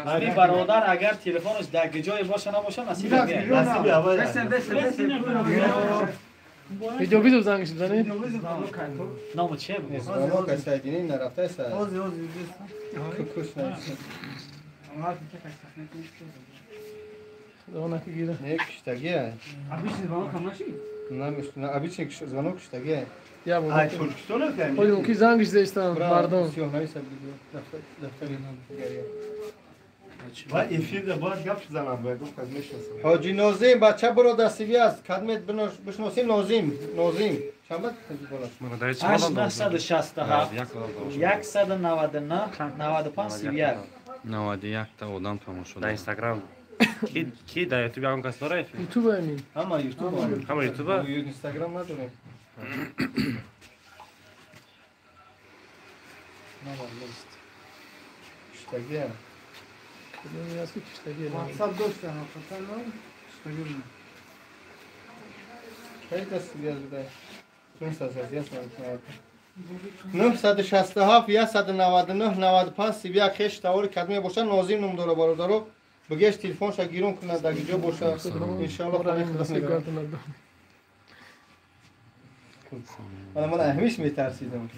S5: Ҳамин бародар агар телефонаш дар ҷое боша набоша насиб меояд.
S3: Насиби аввал.
S2: Видео видео зангш бизанед.
S5: Номо чие буд?
S1: Звонок аз Сайдини нарафта аст.
S7: Ози ози
S1: куш навист.
S2: Худо накигира.
S1: Не киштагия.
S7: Обычный звонок ҳам нашид?
S1: На обычный звонок киштагия.
S2: Я буд.
S3: Ай Тоҷикистон аст ами?
S2: Оли мумкин зангш зестан мардум.
S1: Сиёҳ навист дафтари дигария.
S3: Ва эфирда бояд гап занам, бояд гуфт аз мешинасам.
S1: Ҳоҷи Нозим бача буро дастиви аст. Кадмет бишносим Нозим. Нозим. Чанд бад телефонаш?
S5: 8967 199 95 31.
S10: 91 та одам тамошо
S11: дар Инстаграм. Ки дар Ютуб ягон кас дора эфир?
S2: Ютуб амин.
S1: Ҳама Ютуб.
S11: Ҳама Ютуб?
S1: Инстаграм надорем.
S5: Номер нест.
S1: Киштагия.
S7: WhatsApp доштан, ҳақиқатан киштагӣ.
S1: Кай дастиви аст будай? 967 199 95 31 хеш тавори кадме боша Нозим ном дора бародаро. Бигеш телефонша гирон кунад дар ҷо боша. Иншоалло хонаи худо мегирад. Мана ман ҳамиш метарсидам.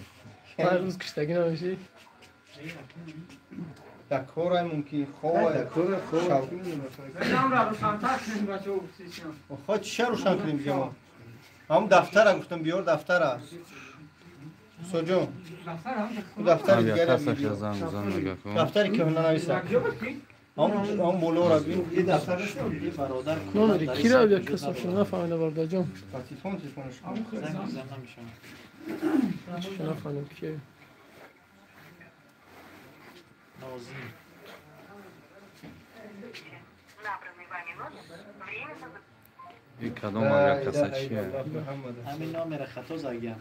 S2: Ҳар рӯз киштагӣ намешӣ?
S1: Дар корай мумкин, хоб.
S3: Дар кора хоб.
S1: Хо чиша рӯшан кунем ҷамо? Ҳам дафтара гуфтам биёр дафтара. Соҷон. Дафтари дигаре дафтари кӯҳна нависа. Ҳам болора бин.
S5: Ин дафтар нест, ин бародар.
S2: Номери кира як кас нафаҳмида бародарҷон.
S1: Телефон телефонаш.
S5: Занг зан намешавад.
S2: Нафаҳмидам кие.
S5: Нозим.
S10: И кадом агар каса чие?
S5: Ҳамин номера хато загиям.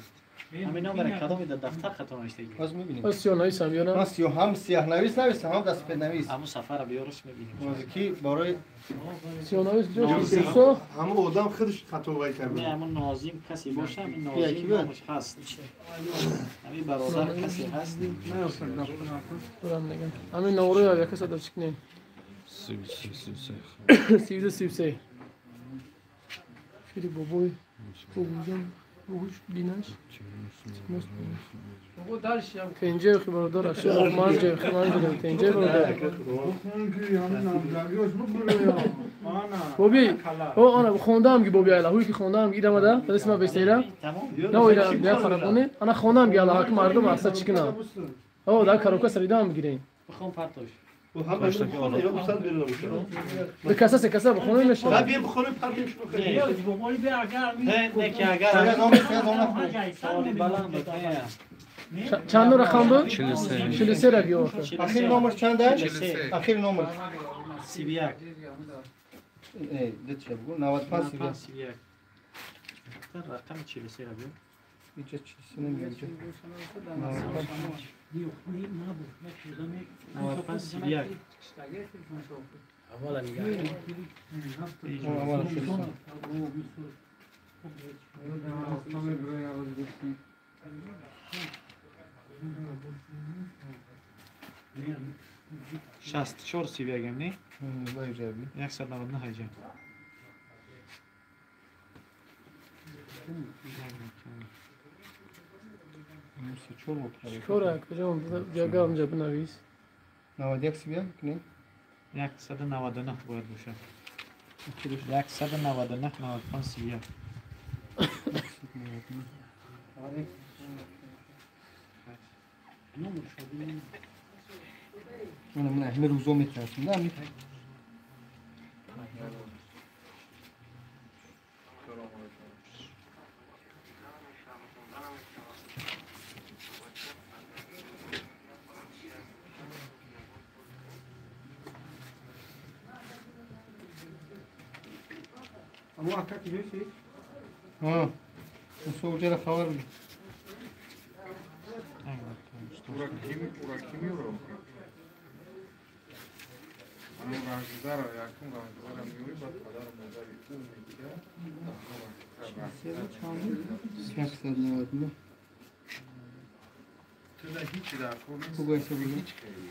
S5: Ҳамин номера кадоми дар дафтар хато навиштагӣ?
S1: Боз мебинем.
S2: Боз сиёҳнависам ё на?
S1: Ман сиёҳ ҳам сиёҳнавис навистам, ҳам дастпеднавис.
S5: Ҳамун сафара биёраш мебинем.
S1: Боз ки барои
S2: сиёҳнавис ҷо
S3: ҳамун одам худаш хато вай кард.
S5: Не, ҳамун Нозим касе боша, ҳамин Нозим номаш ҳаст. Ҳамин бародар касе ҳаст.
S2: Дурам мегам. Ҳамин наврои як каса дар чикнем. 32 33. Фири бобой, бобоҷон, бобош бинаш. Тенҷе хи бародар, ашё манҷе хи манҷе тенҷе бародар. Боби, о ана хондам ки боби айла, ҳуй ки хондам ки идамада, дасти ма бестера. На ира я харабоне, ана хондам ки ала ҳак мардум аста чикна. О да коробка саридам бигирем.
S5: Бихон партош.
S2: به کسا سه کسا بخونه میشه.
S3: نه بیا بخونه پرتیم شما خیلی.
S5: نه که اگر
S2: چند رقم بود؟ 43 را بیا.
S1: اخیر نمبر چنده؟ اخیر نمبر
S5: 31.
S1: ای ده چه بگو 95
S5: 31. رقم 43 را بیا.
S1: اینجا 43 نمیاد.
S5: 95 31. شصت چهار سی بگم نه؟ 199 هجم.
S2: چهار کجا جاگه هم جا بنویس.
S1: 91 سی بگم نه؟
S5: 199 باید باشه. 199 95 31.
S1: من همه روزا میترسم. نه ها مسوجره خبر بده.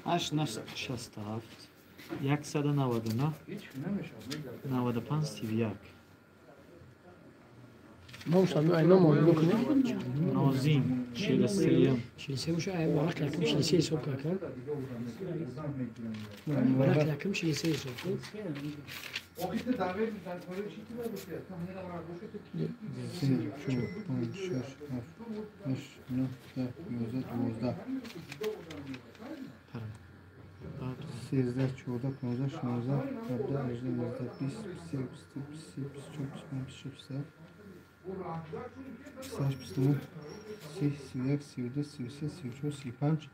S5: هشت نه 67 199 95 31
S2: نوشم اینا ما بکنیم
S5: نازیم 43
S6: 43 باشه ای ورق لکم 43 حساب کن ورق لکم 43 حساب کن
S1: 3 4 5 6 7 8 9 10 11 12 13 14 15 16 17 18 19 20 21 22 23 24 25 26 27 28 29 30 31 32 33 34 35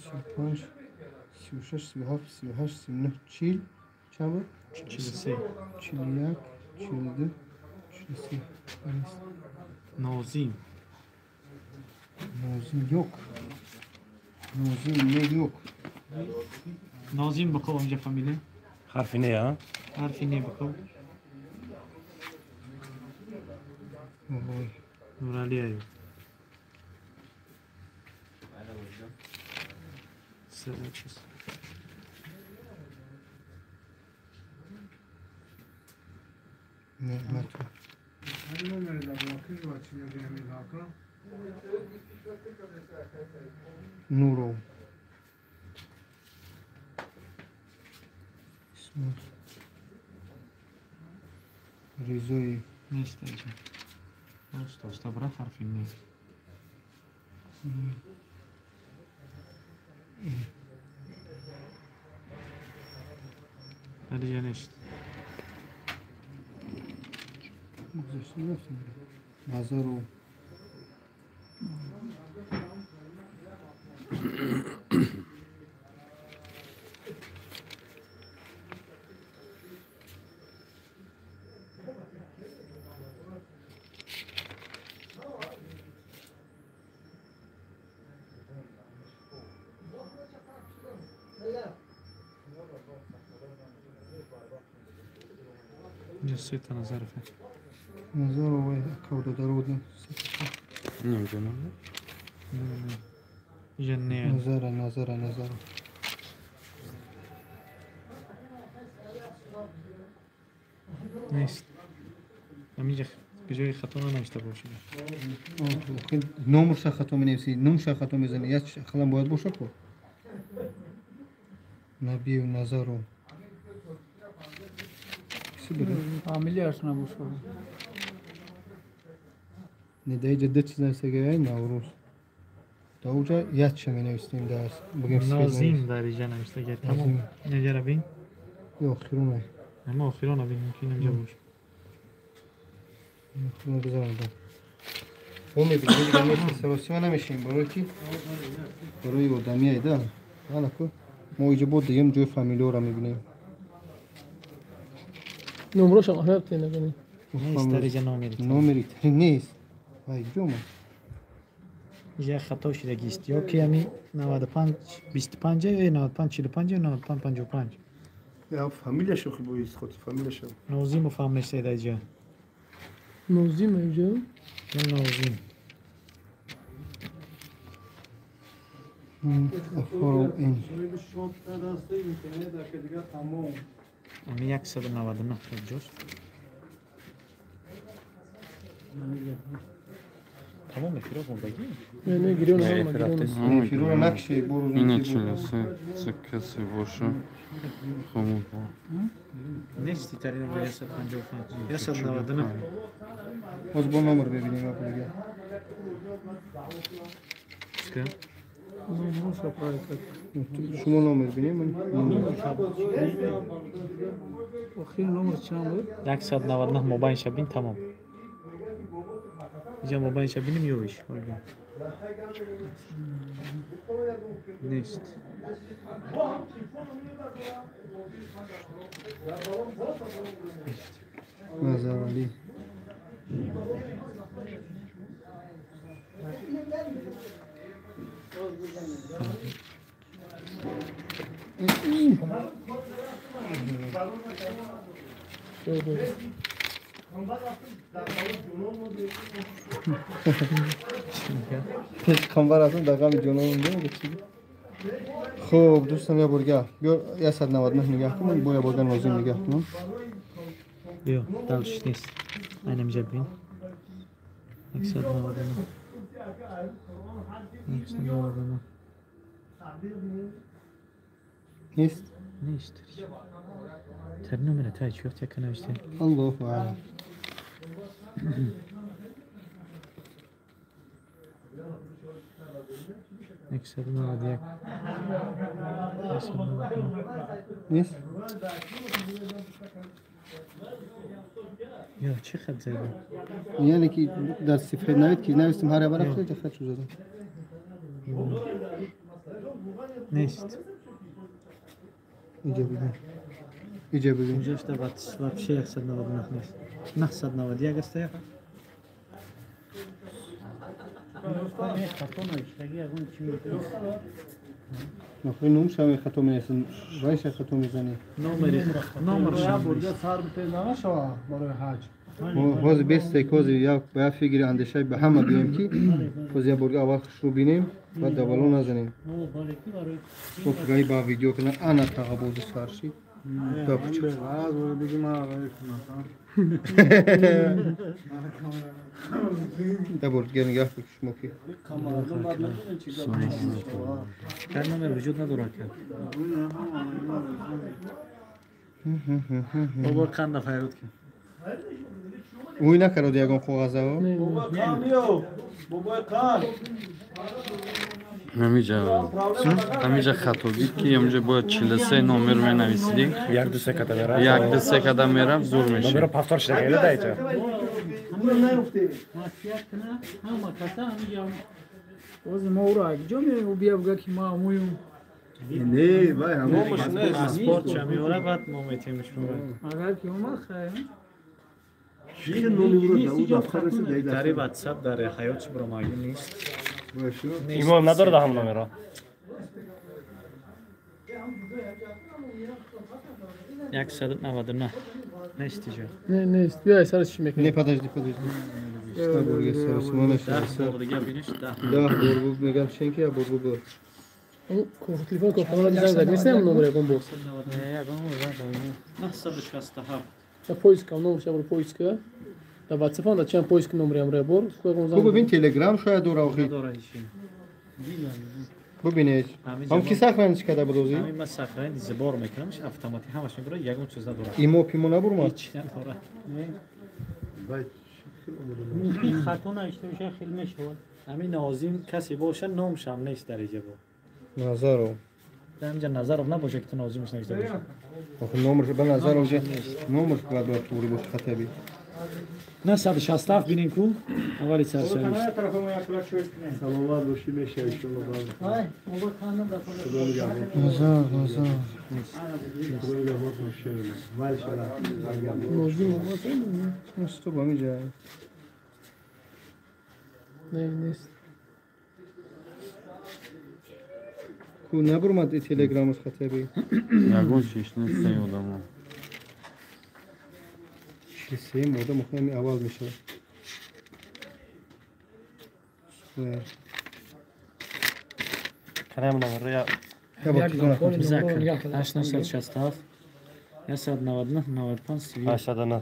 S1: 35 36 37 38 39 40 چند بود؟
S5: 43
S1: 41 42 43
S5: نازیم
S1: نازیم yok. نازیم ne yok.
S5: نازیم بکو اونجا فامیلی
S11: حرفی نه ها؟
S5: حرفی نه بکو نورالی ایو
S1: نعمت نورو رضایی
S5: نیست اینجا. اوستا برای حرفی نیست. دیگه نیست.
S1: نظرو
S5: سه نظر فکر
S1: نظر و کود درود
S10: نمیدونم
S5: نه
S1: نظر نظر نظر
S5: نیست. همینجا به جای خطا ننوشته باشه.
S1: نامش خطا می‌نویسی، نومش خطا می‌زنی، یک خلم باید باشه کو. نبی و نظر
S4: فامیلیاش نباشه.
S1: نه در اینجا دو چیز نوشته گه نوروز. در اونجا یک چه می‌نویسیم در بگیم
S5: نازیم در اینجا نوشته گه تمام. اینجا را بین.
S1: یا آخرونه.
S5: اما آخرونه بین ممکن اینجا باشه.
S1: آخرونه بذارم بعد. او می‌بینی دیگه ما سراسیمه نمیشیم برای کی؟ برای آدمی ایده. نه کو ما اینجا بود دیگه جای فامیلی را می‌بینیم.
S2: نمرش هم اهمیت نداره.
S5: نیست در اینجا نامری.
S1: نامری نیست. وای جوم.
S5: یه خطا شدگی است. یا که همی 95 25 یا 95 45 یا 95 55.
S3: یا فامیلش خو باید خود فامیلش.
S5: نوزیم فهمش در اینجا.
S2: نوزیم اینجا؟
S5: نوزیم.
S1: افرو این.
S5: امی 199 اینجاست. تمام فیرو موندگی؟
S2: نه نه گیرو نه
S1: فیرو نکشی برو
S10: اینه 43 چه کسی باشه خمون
S5: نیستی ترین 155 199.
S1: باز با نمبر ببینیم اپ دیگه.
S5: چیکار؟
S2: نمبر سپرای کرد.
S1: Шумо номер бинем?
S4: Охири номер чанд буд?
S5: 199 мобайнша бин тамом. Инҷа мобайнша бинем ёвиш. Нест.
S1: Назарали. Пеш қамбар астам дар ғами ҷонон чӣ. Хуб дӯстон я бурга биё 199 нигаҳ кун, бо я бурга нозим нигаҳ кун.
S5: Биё, далш нест. Айнам ҷа бин. 199. 199.
S1: Нест?
S5: Нест. Тар номера тай чӣ вақт яка навиште?
S1: Аллоҳу аълам.
S5: 191. 199.
S1: Нест?
S5: Ё чӣ хат задам?
S1: Яъне ки дар сифат навид ки навистам ҳар бара хеле хат шуд задам.
S5: Нест.
S1: Иҷа бибин. Иҷа бибин.
S5: Инҷо вообще 199 нест. 991 аст яка.
S1: Нохи ном шами хато менесам, вайша хато мезанӣ.
S5: Номер шам.
S7: Бурда сар бите намешава барои ҳаҷ.
S1: Ҳозир бестек, ҳозир як ба як фикри андешаи ба ҳама биёем ки ҳозир як борга аввал хушрӯ бинем, баъд давало назанем. Хуб гаи ба видео кунам, ана тағабози сар шид. Да бор дигар нигаҳ кун шумо ки.
S5: Дар номер вуҷуд надорад ки. Бобо қанда файрод ки.
S1: Ӯй накард ягон коғазао?
S7: Бобои қанд.
S10: Ҳамиҷа хатобӣ ки ҳамиҷа бояд 43 номер менависидӣ.
S11: 1 2 3 када мерафт.
S10: 1 2 3 када мерафт зур мешид.
S11: Номеро повтор шуда гайда даиҷа.
S4: Боз мо ӯро ҷо меоем, ӯ бия буга ки ма амуюм.
S3: Не, вай ҳамон
S5: паспорт ча меора, баъд мо метемиш.
S4: Агар ки омад хайр.
S3: Чӣ номи ӯро дар дафтар расид даида.
S5: Дар WhatsApp дар ҳаёт чӣ буромагӣ нест.
S11: Имом надорад ҳам номеро.
S5: 199 нест иҷо.
S2: Не, нест. Биё сараш чӣ мекунӣ?
S1: Не, подожди, подожди. Ста бурга саросимона
S5: шуда. Бор дига биниш 10.
S1: 10 бор буд мегам чен ки я бор буд.
S2: Телефон корхона занг зад нест ҳам номер ягон бор.
S5: Не, ягон занг зад. 967.
S2: Да поиск номер ша бор поиск. Да WhatsApp да чанд поиск номер ям бор.
S1: Хуб бибин Telegram шояд дора охи. Бубинед. Ҳам ки сахраниш када буд ози?
S5: Ҳамин ман сахрани зибор мекунам, автоматик ҳамаш мебарад, ягон чиз надорад.
S1: Имо пимо набурмад?
S5: Ҳеч надорад.
S8: Хато навишта бошад, хел мешавад.
S5: Ҳамин Нозим касе бошад, номшам нест дар иҷа бо.
S1: Назаров.
S5: Дар инҷа Назаров набошад ки ту Нозимш навишта бошад.
S1: Охи номерш ба Назаров ҷа номерш бояд бояд туғри бошад хатаби.
S5: 967 бинем ку аввали саршавиш.
S3: Саломат бошӣ мешавӣ иншоалло.
S1: Назар, Назар. Стоп, ҳаминҷа.
S2: Не, нест.
S1: Ку набурмад телеграмаш хатаби.
S10: Ягон чиш нест ин одамо.
S1: 43 одам охи аввал мешавад.
S11: Канам номерро я
S5: 867 199 95 31
S11: 867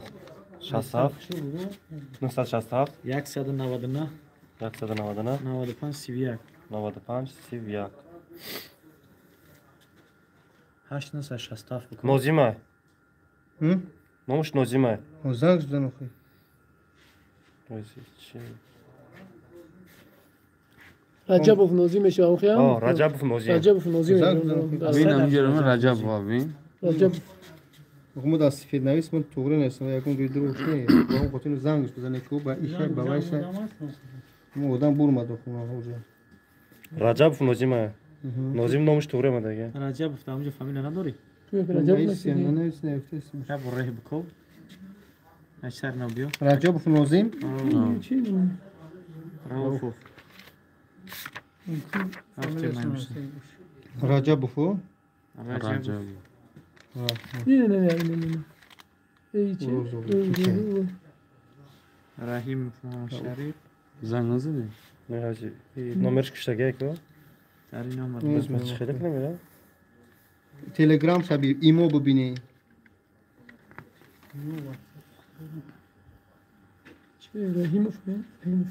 S11: 967
S5: 199
S11: 199
S5: 95 31
S11: 95 31
S5: 867
S11: Нозима. Номаш Нозима.
S1: Занг задан охи.
S11: Ози чи?
S2: Раҷабов Нозим мешавад хиям?
S11: Раҷабов Нозим.
S2: Раҷабов Нозим.
S10: Бин ҳамҷаро Раҷабов бин.
S2: Раҷабов.
S1: Ман аз сифатнавис ман туғри нестам, ягон ҷои дурӯғ не. Бо он хотир зангш бизане ку ба иша ба вайша. Мо одам бурмад хона ҳоҷа.
S11: Раҷабов Нозим. Нозим номаш туғри омадага.
S5: Раҷабов та ҳамҷо фамилия надорӣ?
S2: Раҷабов
S1: нанавис нафтес.
S5: Раб Раҳибков. Ашар набиё.
S1: Раҷабов Нозим?
S5: Рауфов.
S1: Раҷабов?
S5: Раҷабов.
S2: Не, не, не, не, не. Эй, чи?
S5: Раҳимов Шариф.
S10: Занг назадӣ?
S11: Не, ҳоҷи. Номерш куштага ку?
S5: Дар ин номер.
S11: Ман чӣ хеле намедонам.
S1: Телеграм шаби имо бибинӣ.
S2: Чи Раҳимов, Раҳимов.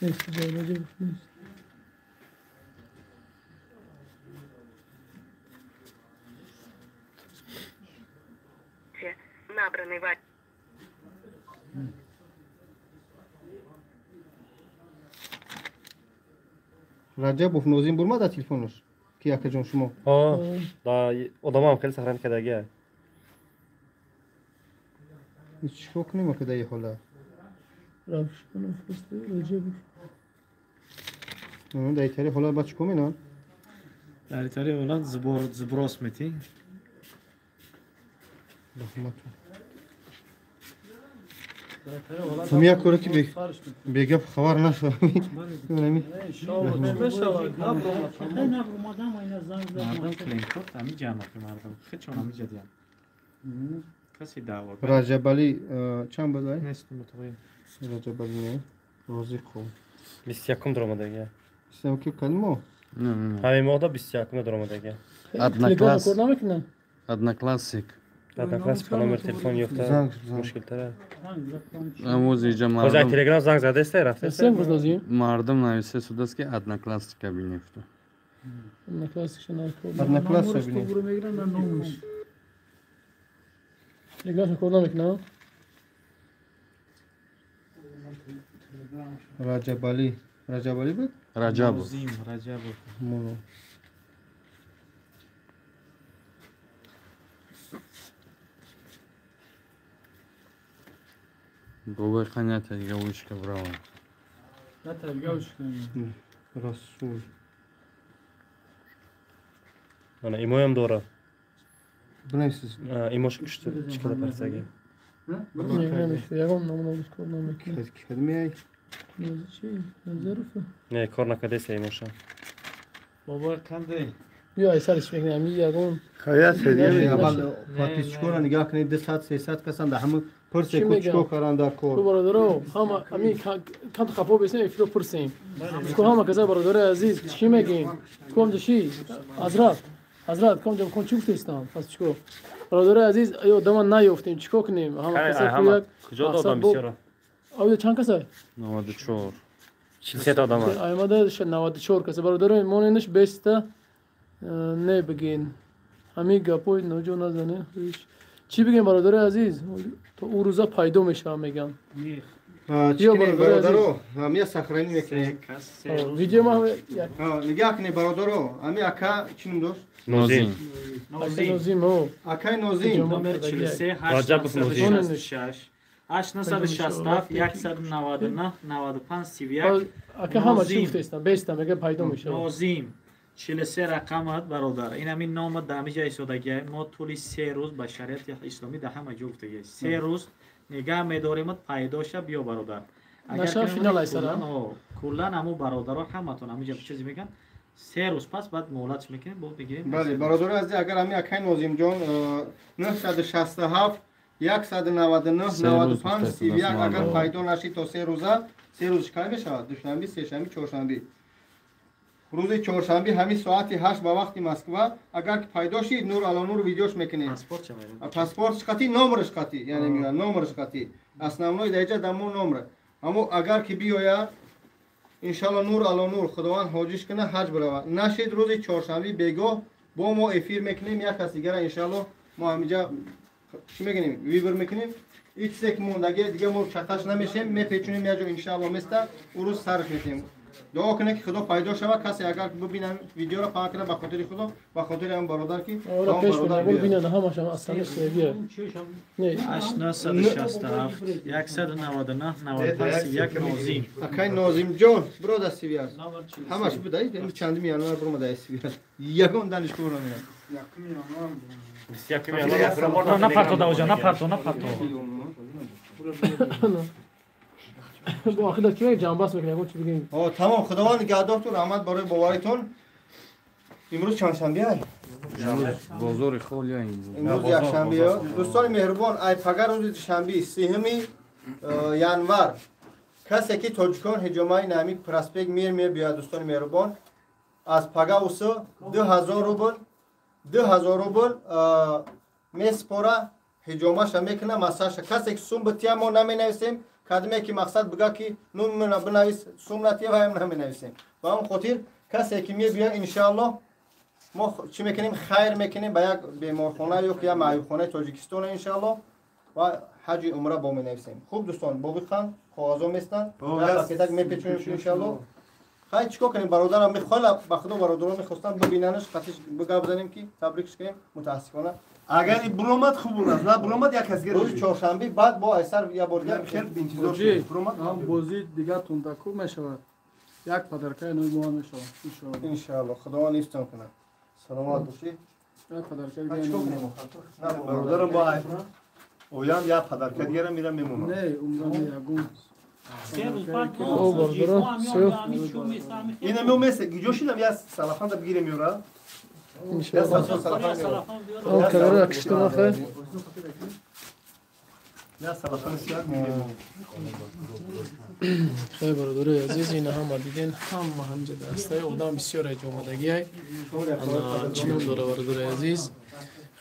S2: Нест, Раҷабов нест.
S12: Набранный вариант.
S1: Раҷабов Нозим бурмада телефонаш? Ки акаҷон шумо?
S11: Да, одамам хеле сахран кардага.
S1: Чӣ кунем ака дар ин ҳолат?
S2: Равшанов Раҷабов.
S1: Дар итари ҳолат баъд чӣ кор менам?
S5: Дар итари ҳолат сброс метӣ.
S1: Ҳам як коре ки бегап хабар нашавад. Раҷабалӣ чанд буд? Раҷабалӣ не, Розиқов.
S11: 21 даромадага.
S1: 21 кадом моҳ?
S11: Ҳамин моҳда 21 даромадага.
S10: Однокласс. Одноклассик.
S11: Одноклассик по номер телефон ёфта мушкилтара.
S10: Амоз иҷа мардум.
S11: Ҳозир Телеграм занг задеста рафтеста.
S10: Мардум нависта шудааст ки Одноклассика бинефта.
S2: Одноклассик накор.
S1: Одноклассик бинефта.
S2: Телеграм кор намекунад?
S1: Раҷабалӣ. Раҷабалӣ буд?
S10: Раҷабов.
S5: Раҷабов.
S10: Бобой қанята галочка брала.
S7: Ната галочка.
S1: Расул.
S11: Ана имоям дора.
S1: Бинависед.
S11: Имош кушти чикада парсаги.
S2: Не, ягон номро кор намекунад.
S1: Кадмей?
S2: Назаров.
S11: Не, кор накардеса имоша.
S5: Бобой қандай?
S2: Биё айсариш мекунем, ами ягон.
S1: Хаят седи аввал подписчикоро нигаҳ кунед 200 300 касан дар ҳама пурсе ку чико каран дар кор.
S2: Ту бародаро, ҳама ами кам хафо бесем эфиро пурсем. Ку ҳама каза бародари азиз чӣ мегем? Ком даши? Ҳазрат, ҳазрат ком ҷам ком чӣ гуфтестам? Пас чико? Бародари азиз, ё одама наёфтем, чико кунем? Ҳама каса як
S11: куҷо додам бисёро?
S2: Оё чанд каса?
S10: 94.
S11: 43 одама.
S2: Аймада 94 каса. Бародаро, мо неш 20 не бигин. Ҳамин гапои ноҷо назане. Чӣ бигем бародари азиз? То ӯ рӯза пайдо мешавам мегам.
S1: Чӣ бародаро, ҳамия сахранӣ мекунем.
S2: Видео ма
S1: нигаҳ кунед бародаро, ҳами ака чӣ ном дошт?
S10: Нозим.
S2: Нозим, о.
S1: Акаи Нозим.
S5: Номер 43
S11: Раҷабов Нозим.
S5: 866 867 199 95 31.
S2: Ака ҳама чӣ гуфтестам? Бестам мега пайдо мешавам.
S5: Нозим 43 рақамат бародар. Ин ҳамин номат дар ҳамин ҷа истодагия. Мо тӯли 3 рӯз ба шариати исломӣ дар ҳама ҷо гуфтагия. 3 рӯз нигаҳ медоримат, пайдо ша, биё бародар.
S2: Агар финал айсара?
S5: Куллан ҳамун бародаро ҳаматон ҳамин ҷа чизе мегӯянд. 3 рӯз пас баъд муҳлатш мекунем, бо бигирем.
S1: Бале, бародари азиз, агар ҳамин акаи Нозимҷон 967 199 95 31 агар пайдо нашид то 3 рӯза, 3 рӯз кай мешавад? Душанбе, сешанбе, чоршанбе. Рӯзи чоршанбе ҳамин соати 8 ба вақти Москва агар ки пайдо шид, нур ало нур видеош мекунем. Паспорт қати, номерш қати, яъне мегӯянд номерш қати. Основной дар инҷа дамо номер. Аммо агар ки биёяд, иншалло нур ало нур Худованд ҳоҷиш кунад, ҳаҷ биравад. Нашид рӯзи чоршанбе бегоҳ бо мо эфир мекунем, як кас дигара иншалло мо ҳаминҷа чӣ мекунем? Вибр мекунем. ин чизе ки мондагие дига мо чақаш намешем, мепечунем як ҷо иншаалло места, ӯ рӯз сарф метем. Дуо кунед ки Худо пайдо шавад, касе агар бибинам видеоро паҳн кунад ба хотири Худо, ба хотири ҳам бародар ки
S2: ора пеш бинад ҳамашам аслан шегия.
S5: Не 8967 199 95 1 Нозим.
S1: Акай Нозимҷон, биродар сивиас. Ҳамаш будай, чандими январ биромада сивиас. Ягон даниш кор намеяд.
S5: 21 январ. Напарто давҷа, напарто, напарто.
S2: Бо охир ки ҷанбас мекунем, ягон чи бигем.
S1: Тамом, Худованд нигаҳдортон, раҳмат барои боваритон. Имрӯз чандшанбе ай?
S10: Бозори холия
S1: имрӯз якшанбе. Дӯстони меҳрубон, ай пага рӯзи душанбе, 3 январ. Касе ки тоҷикон ҳиҷомаи нами проспект Мир мебиёяд, дӯстони меҳрубон, аз пага усу 2000 рубл, 2000 рубл меспора, ҳиҷомаша мекуна, массажа. Касе ки сум бития мо наменависем, кадме ки мақсад бига ки нумна бинавис, сум натия ваям наменависем. Ба он хотир касе ки мебиёяд, иншааллоҳ мо чӣ мекунем, хайр мекунем ба як беморхона ё ки як маъюбхонаи Тоҷикистон иншааллоҳ ва ҳаҷи умра бо менависем. Хуб дӯстон, бобихан коғазо местанд, пакетак мепечонем иншааллоҳ. Хай чикор кунем бародарам, мехоҳам ба Худо бародарон мехостам бибинанаш, қатиш гап занем ки табрикш кунем, мутаассифона
S3: агар буромад хуб аст, на буромад як кас гирифт.
S1: Рӯзи чоршанбе баъд бо айсар як бор дигар
S3: хел интизор шуд. Буромад
S7: ҳам бозӣ дигар тундаку мешавад. Як падаркаи нӯи мо мешавад иншоаллоҳ.
S1: Иншоаллоҳ Худованд ҳифзтон кунад. Саломат бошед.
S7: Як падаркаи дигар.
S3: Бародарам бо оям як падарка дигарам мирам мемонам.
S7: Не, умрам ягон.
S2: О, бародарон, всё.
S3: Ина меомесе, гиҷо шидам я салафанда бигирем ёра.
S2: Иншаллоҳ. Он камера кишта нахай.
S3: Я салафан сияк мегирем.
S2: Хай бародарои азиз, ина ҳама диден, ҳама ҳамҷа дастаи одам бисёр омадагиай. Ана чӣ ном дора бародарои азиз?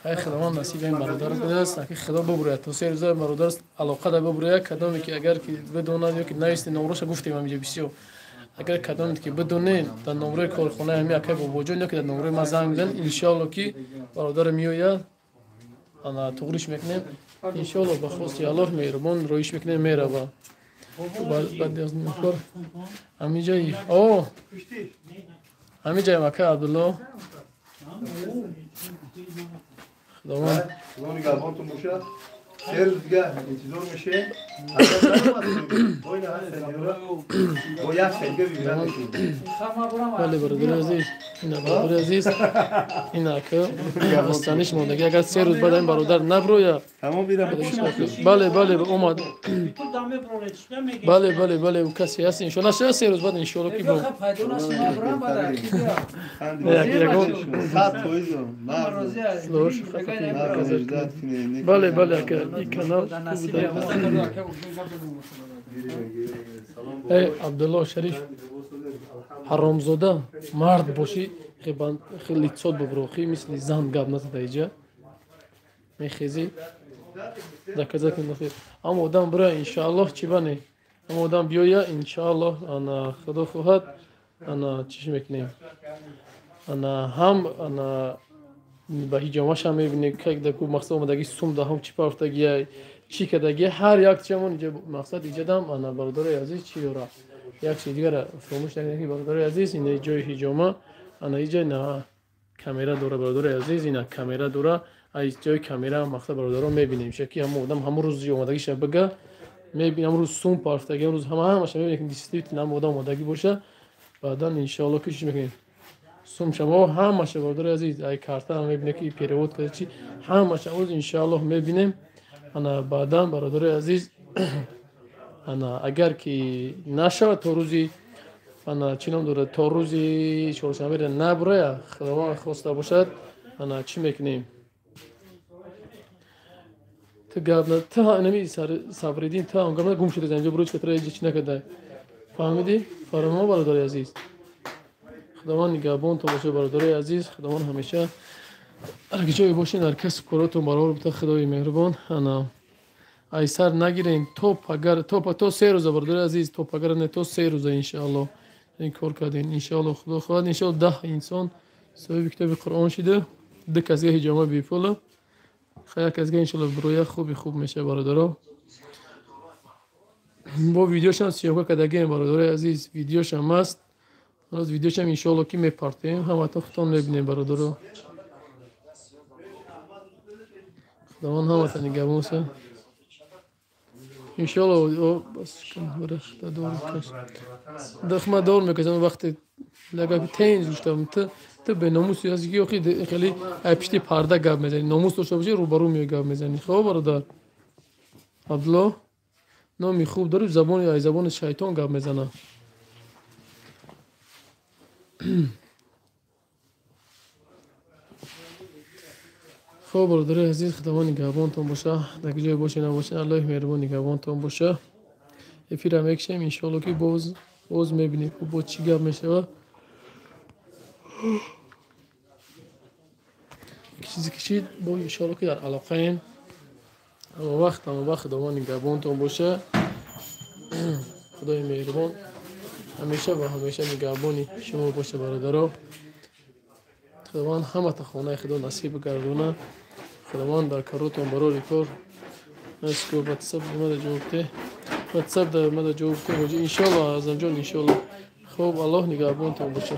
S2: Хай Худованд насиб ин бародар будааст, аки Худо бубуряд. То се рӯза бародар алоқа да бубуряд, кадоме ки агар ки бидонад ё ки нависти номроша гуфтем ҳамҷа бисёр. Агар кадоме ки бидонед дар номрои корхонаи ҳами акай бобоҷон ё ки дар номрои ма занг бизанед, иншоалло ки бародар меояд, ана туғриш мекунем. Иншоалло ба хости Аллоҳ меҳрубон роиш мекунем, мерава. Баъд аз кор ҳамиҷаи о ҳамиҷаи ака Абдулло. Худованд
S3: Худо нигаҳбонтон бошад. Се рӯз дига интизор мешем. Бо як шайга бибинад мешем.
S2: Бале бародари азиз, ина бародари азиз, ина ака астаниш мондагӣ. Агар се рӯз баъд ин бародар наброя, бале, бале, омад. Бале, бале, бале, ӯ касе ҳаст, иншоалло шояд се рӯз баъд иншоалло ки бо бале, бале, ака ин канал эй Абдулло Шариф ҳаромзода, мард бошӣ, хеле лицот бубро, хи мисли зан гап назада иҷа мехезӣ заказа кун. Аммо одам бира иншааллоҳ чӣ бане, аммо одам биёя иншааллоҳ, ана Худо хоҳад, ана чиш мекунем, ана ҳам ана ба ҳиҷомашам мебинем, ку мақсад омадаги сум да ҳам чӣ пафтагия чӣ кардагия, ҳар як чиамон иҷа мақсад иҷадам. Ана бародарои азиз чӣ дора, як чиз дигара фаромӯш накунед ки бародарои азиз, ина ҷои ҳиҷома, ана иҷа ина камера дора бародарои азиз, ина камера дора. Аз ҷои камера мақсад бародарон мебинем ки ҳамон одам ҳамон рӯзи омадагиша бига мебинем, ҳамон рӯз сум пафтаги, ҳамон рӯз ҳамаша мебинем ки действительно ҳамон одам омадагӣ боша. Баъдан иншоалло ки чӣ мекунем, сум шамо ҳамаша бародарои азиз, ай карта мебинем ки перевод карда чи ҳамаша рӯз иншоаллоҳ мебинем. Ана баъдан бародарои азиз, ана агар ки нашавад то рӯзи ана чӣ ном дорад, то рӯзи чоршанберо набурая, Худованд хоста бошад, ана чӣ мекунем. Ту гап на ту нами Сабриддин, ту ҳам гап на, гум шуда инҷо буруч катра иҷа чӣ накардай, фаҳмидӣ? Фармо бародари азиз, Худованд нигаҳбонтон бошад бародарои азиз. Худованд ҳамеша ҳар ҷое бошед, дар касб коротон баробар буда, Худои меҳрубон. Ана айсар нагирем то пагар, то се рӯза бародари азиз, то пагар не, то се рӯза иншааллоҳ ин кор кардем. Иншааллоҳ Худо хоҳад, иншааллоҳ 10 инсон соҳиби китоби Қуръон шида, 2 касга ҳиҷома бепула, як касга иншааллоҳ бироя хуби хуб мешавад бародаро. Бо видеошам съёмка кардагием, бародарои азиз, видеошам аст. Ҳанӯз видеошам иншоалло ки мепартоем, ҳаматон худтон мебинем, бародаро. Худованд ҳамата нигаҳбон са. Иншоалло бас дахма дор мекашам вақте лагаки тенз гуштам ту беномуси ҳасти ки охи хеле ай пишти парда гап мезанӣ, номус дошта бошӣ рӯбарӯ меои гап мезанӣ. Хоб бародар Абдулло, номи хуб дорӣ, забони ай забони шайтон гап мезана. Хоб бародарои азиз, худованд нигаҳбонтон боша, дар ҷое боше набоше, Аллоҳи меҳрубон нигаҳбонтон боша. Эфира мекушем, иншоалло ки боз мебинем бо чӣ гап мешава. Чизе кишид бо иншоалло ки дар алоқаем. Ҳама вақт худованд нигаҳбонтон боша. Худои меҳрубон ҳамеша ва ҳамеша нигаҳбони шумо боша, бародаро. Худованд ҳамата хонаи худо насиб гардона. Худованд дар каротон барори кор наско. Ватсап мада ҷавоб те, ватсап да мада ҷавоб те ҳоҷи, иншоалло Аъзамҷон, иншоалло. Хоб, Аллоҳ нигаҳбонтон боша.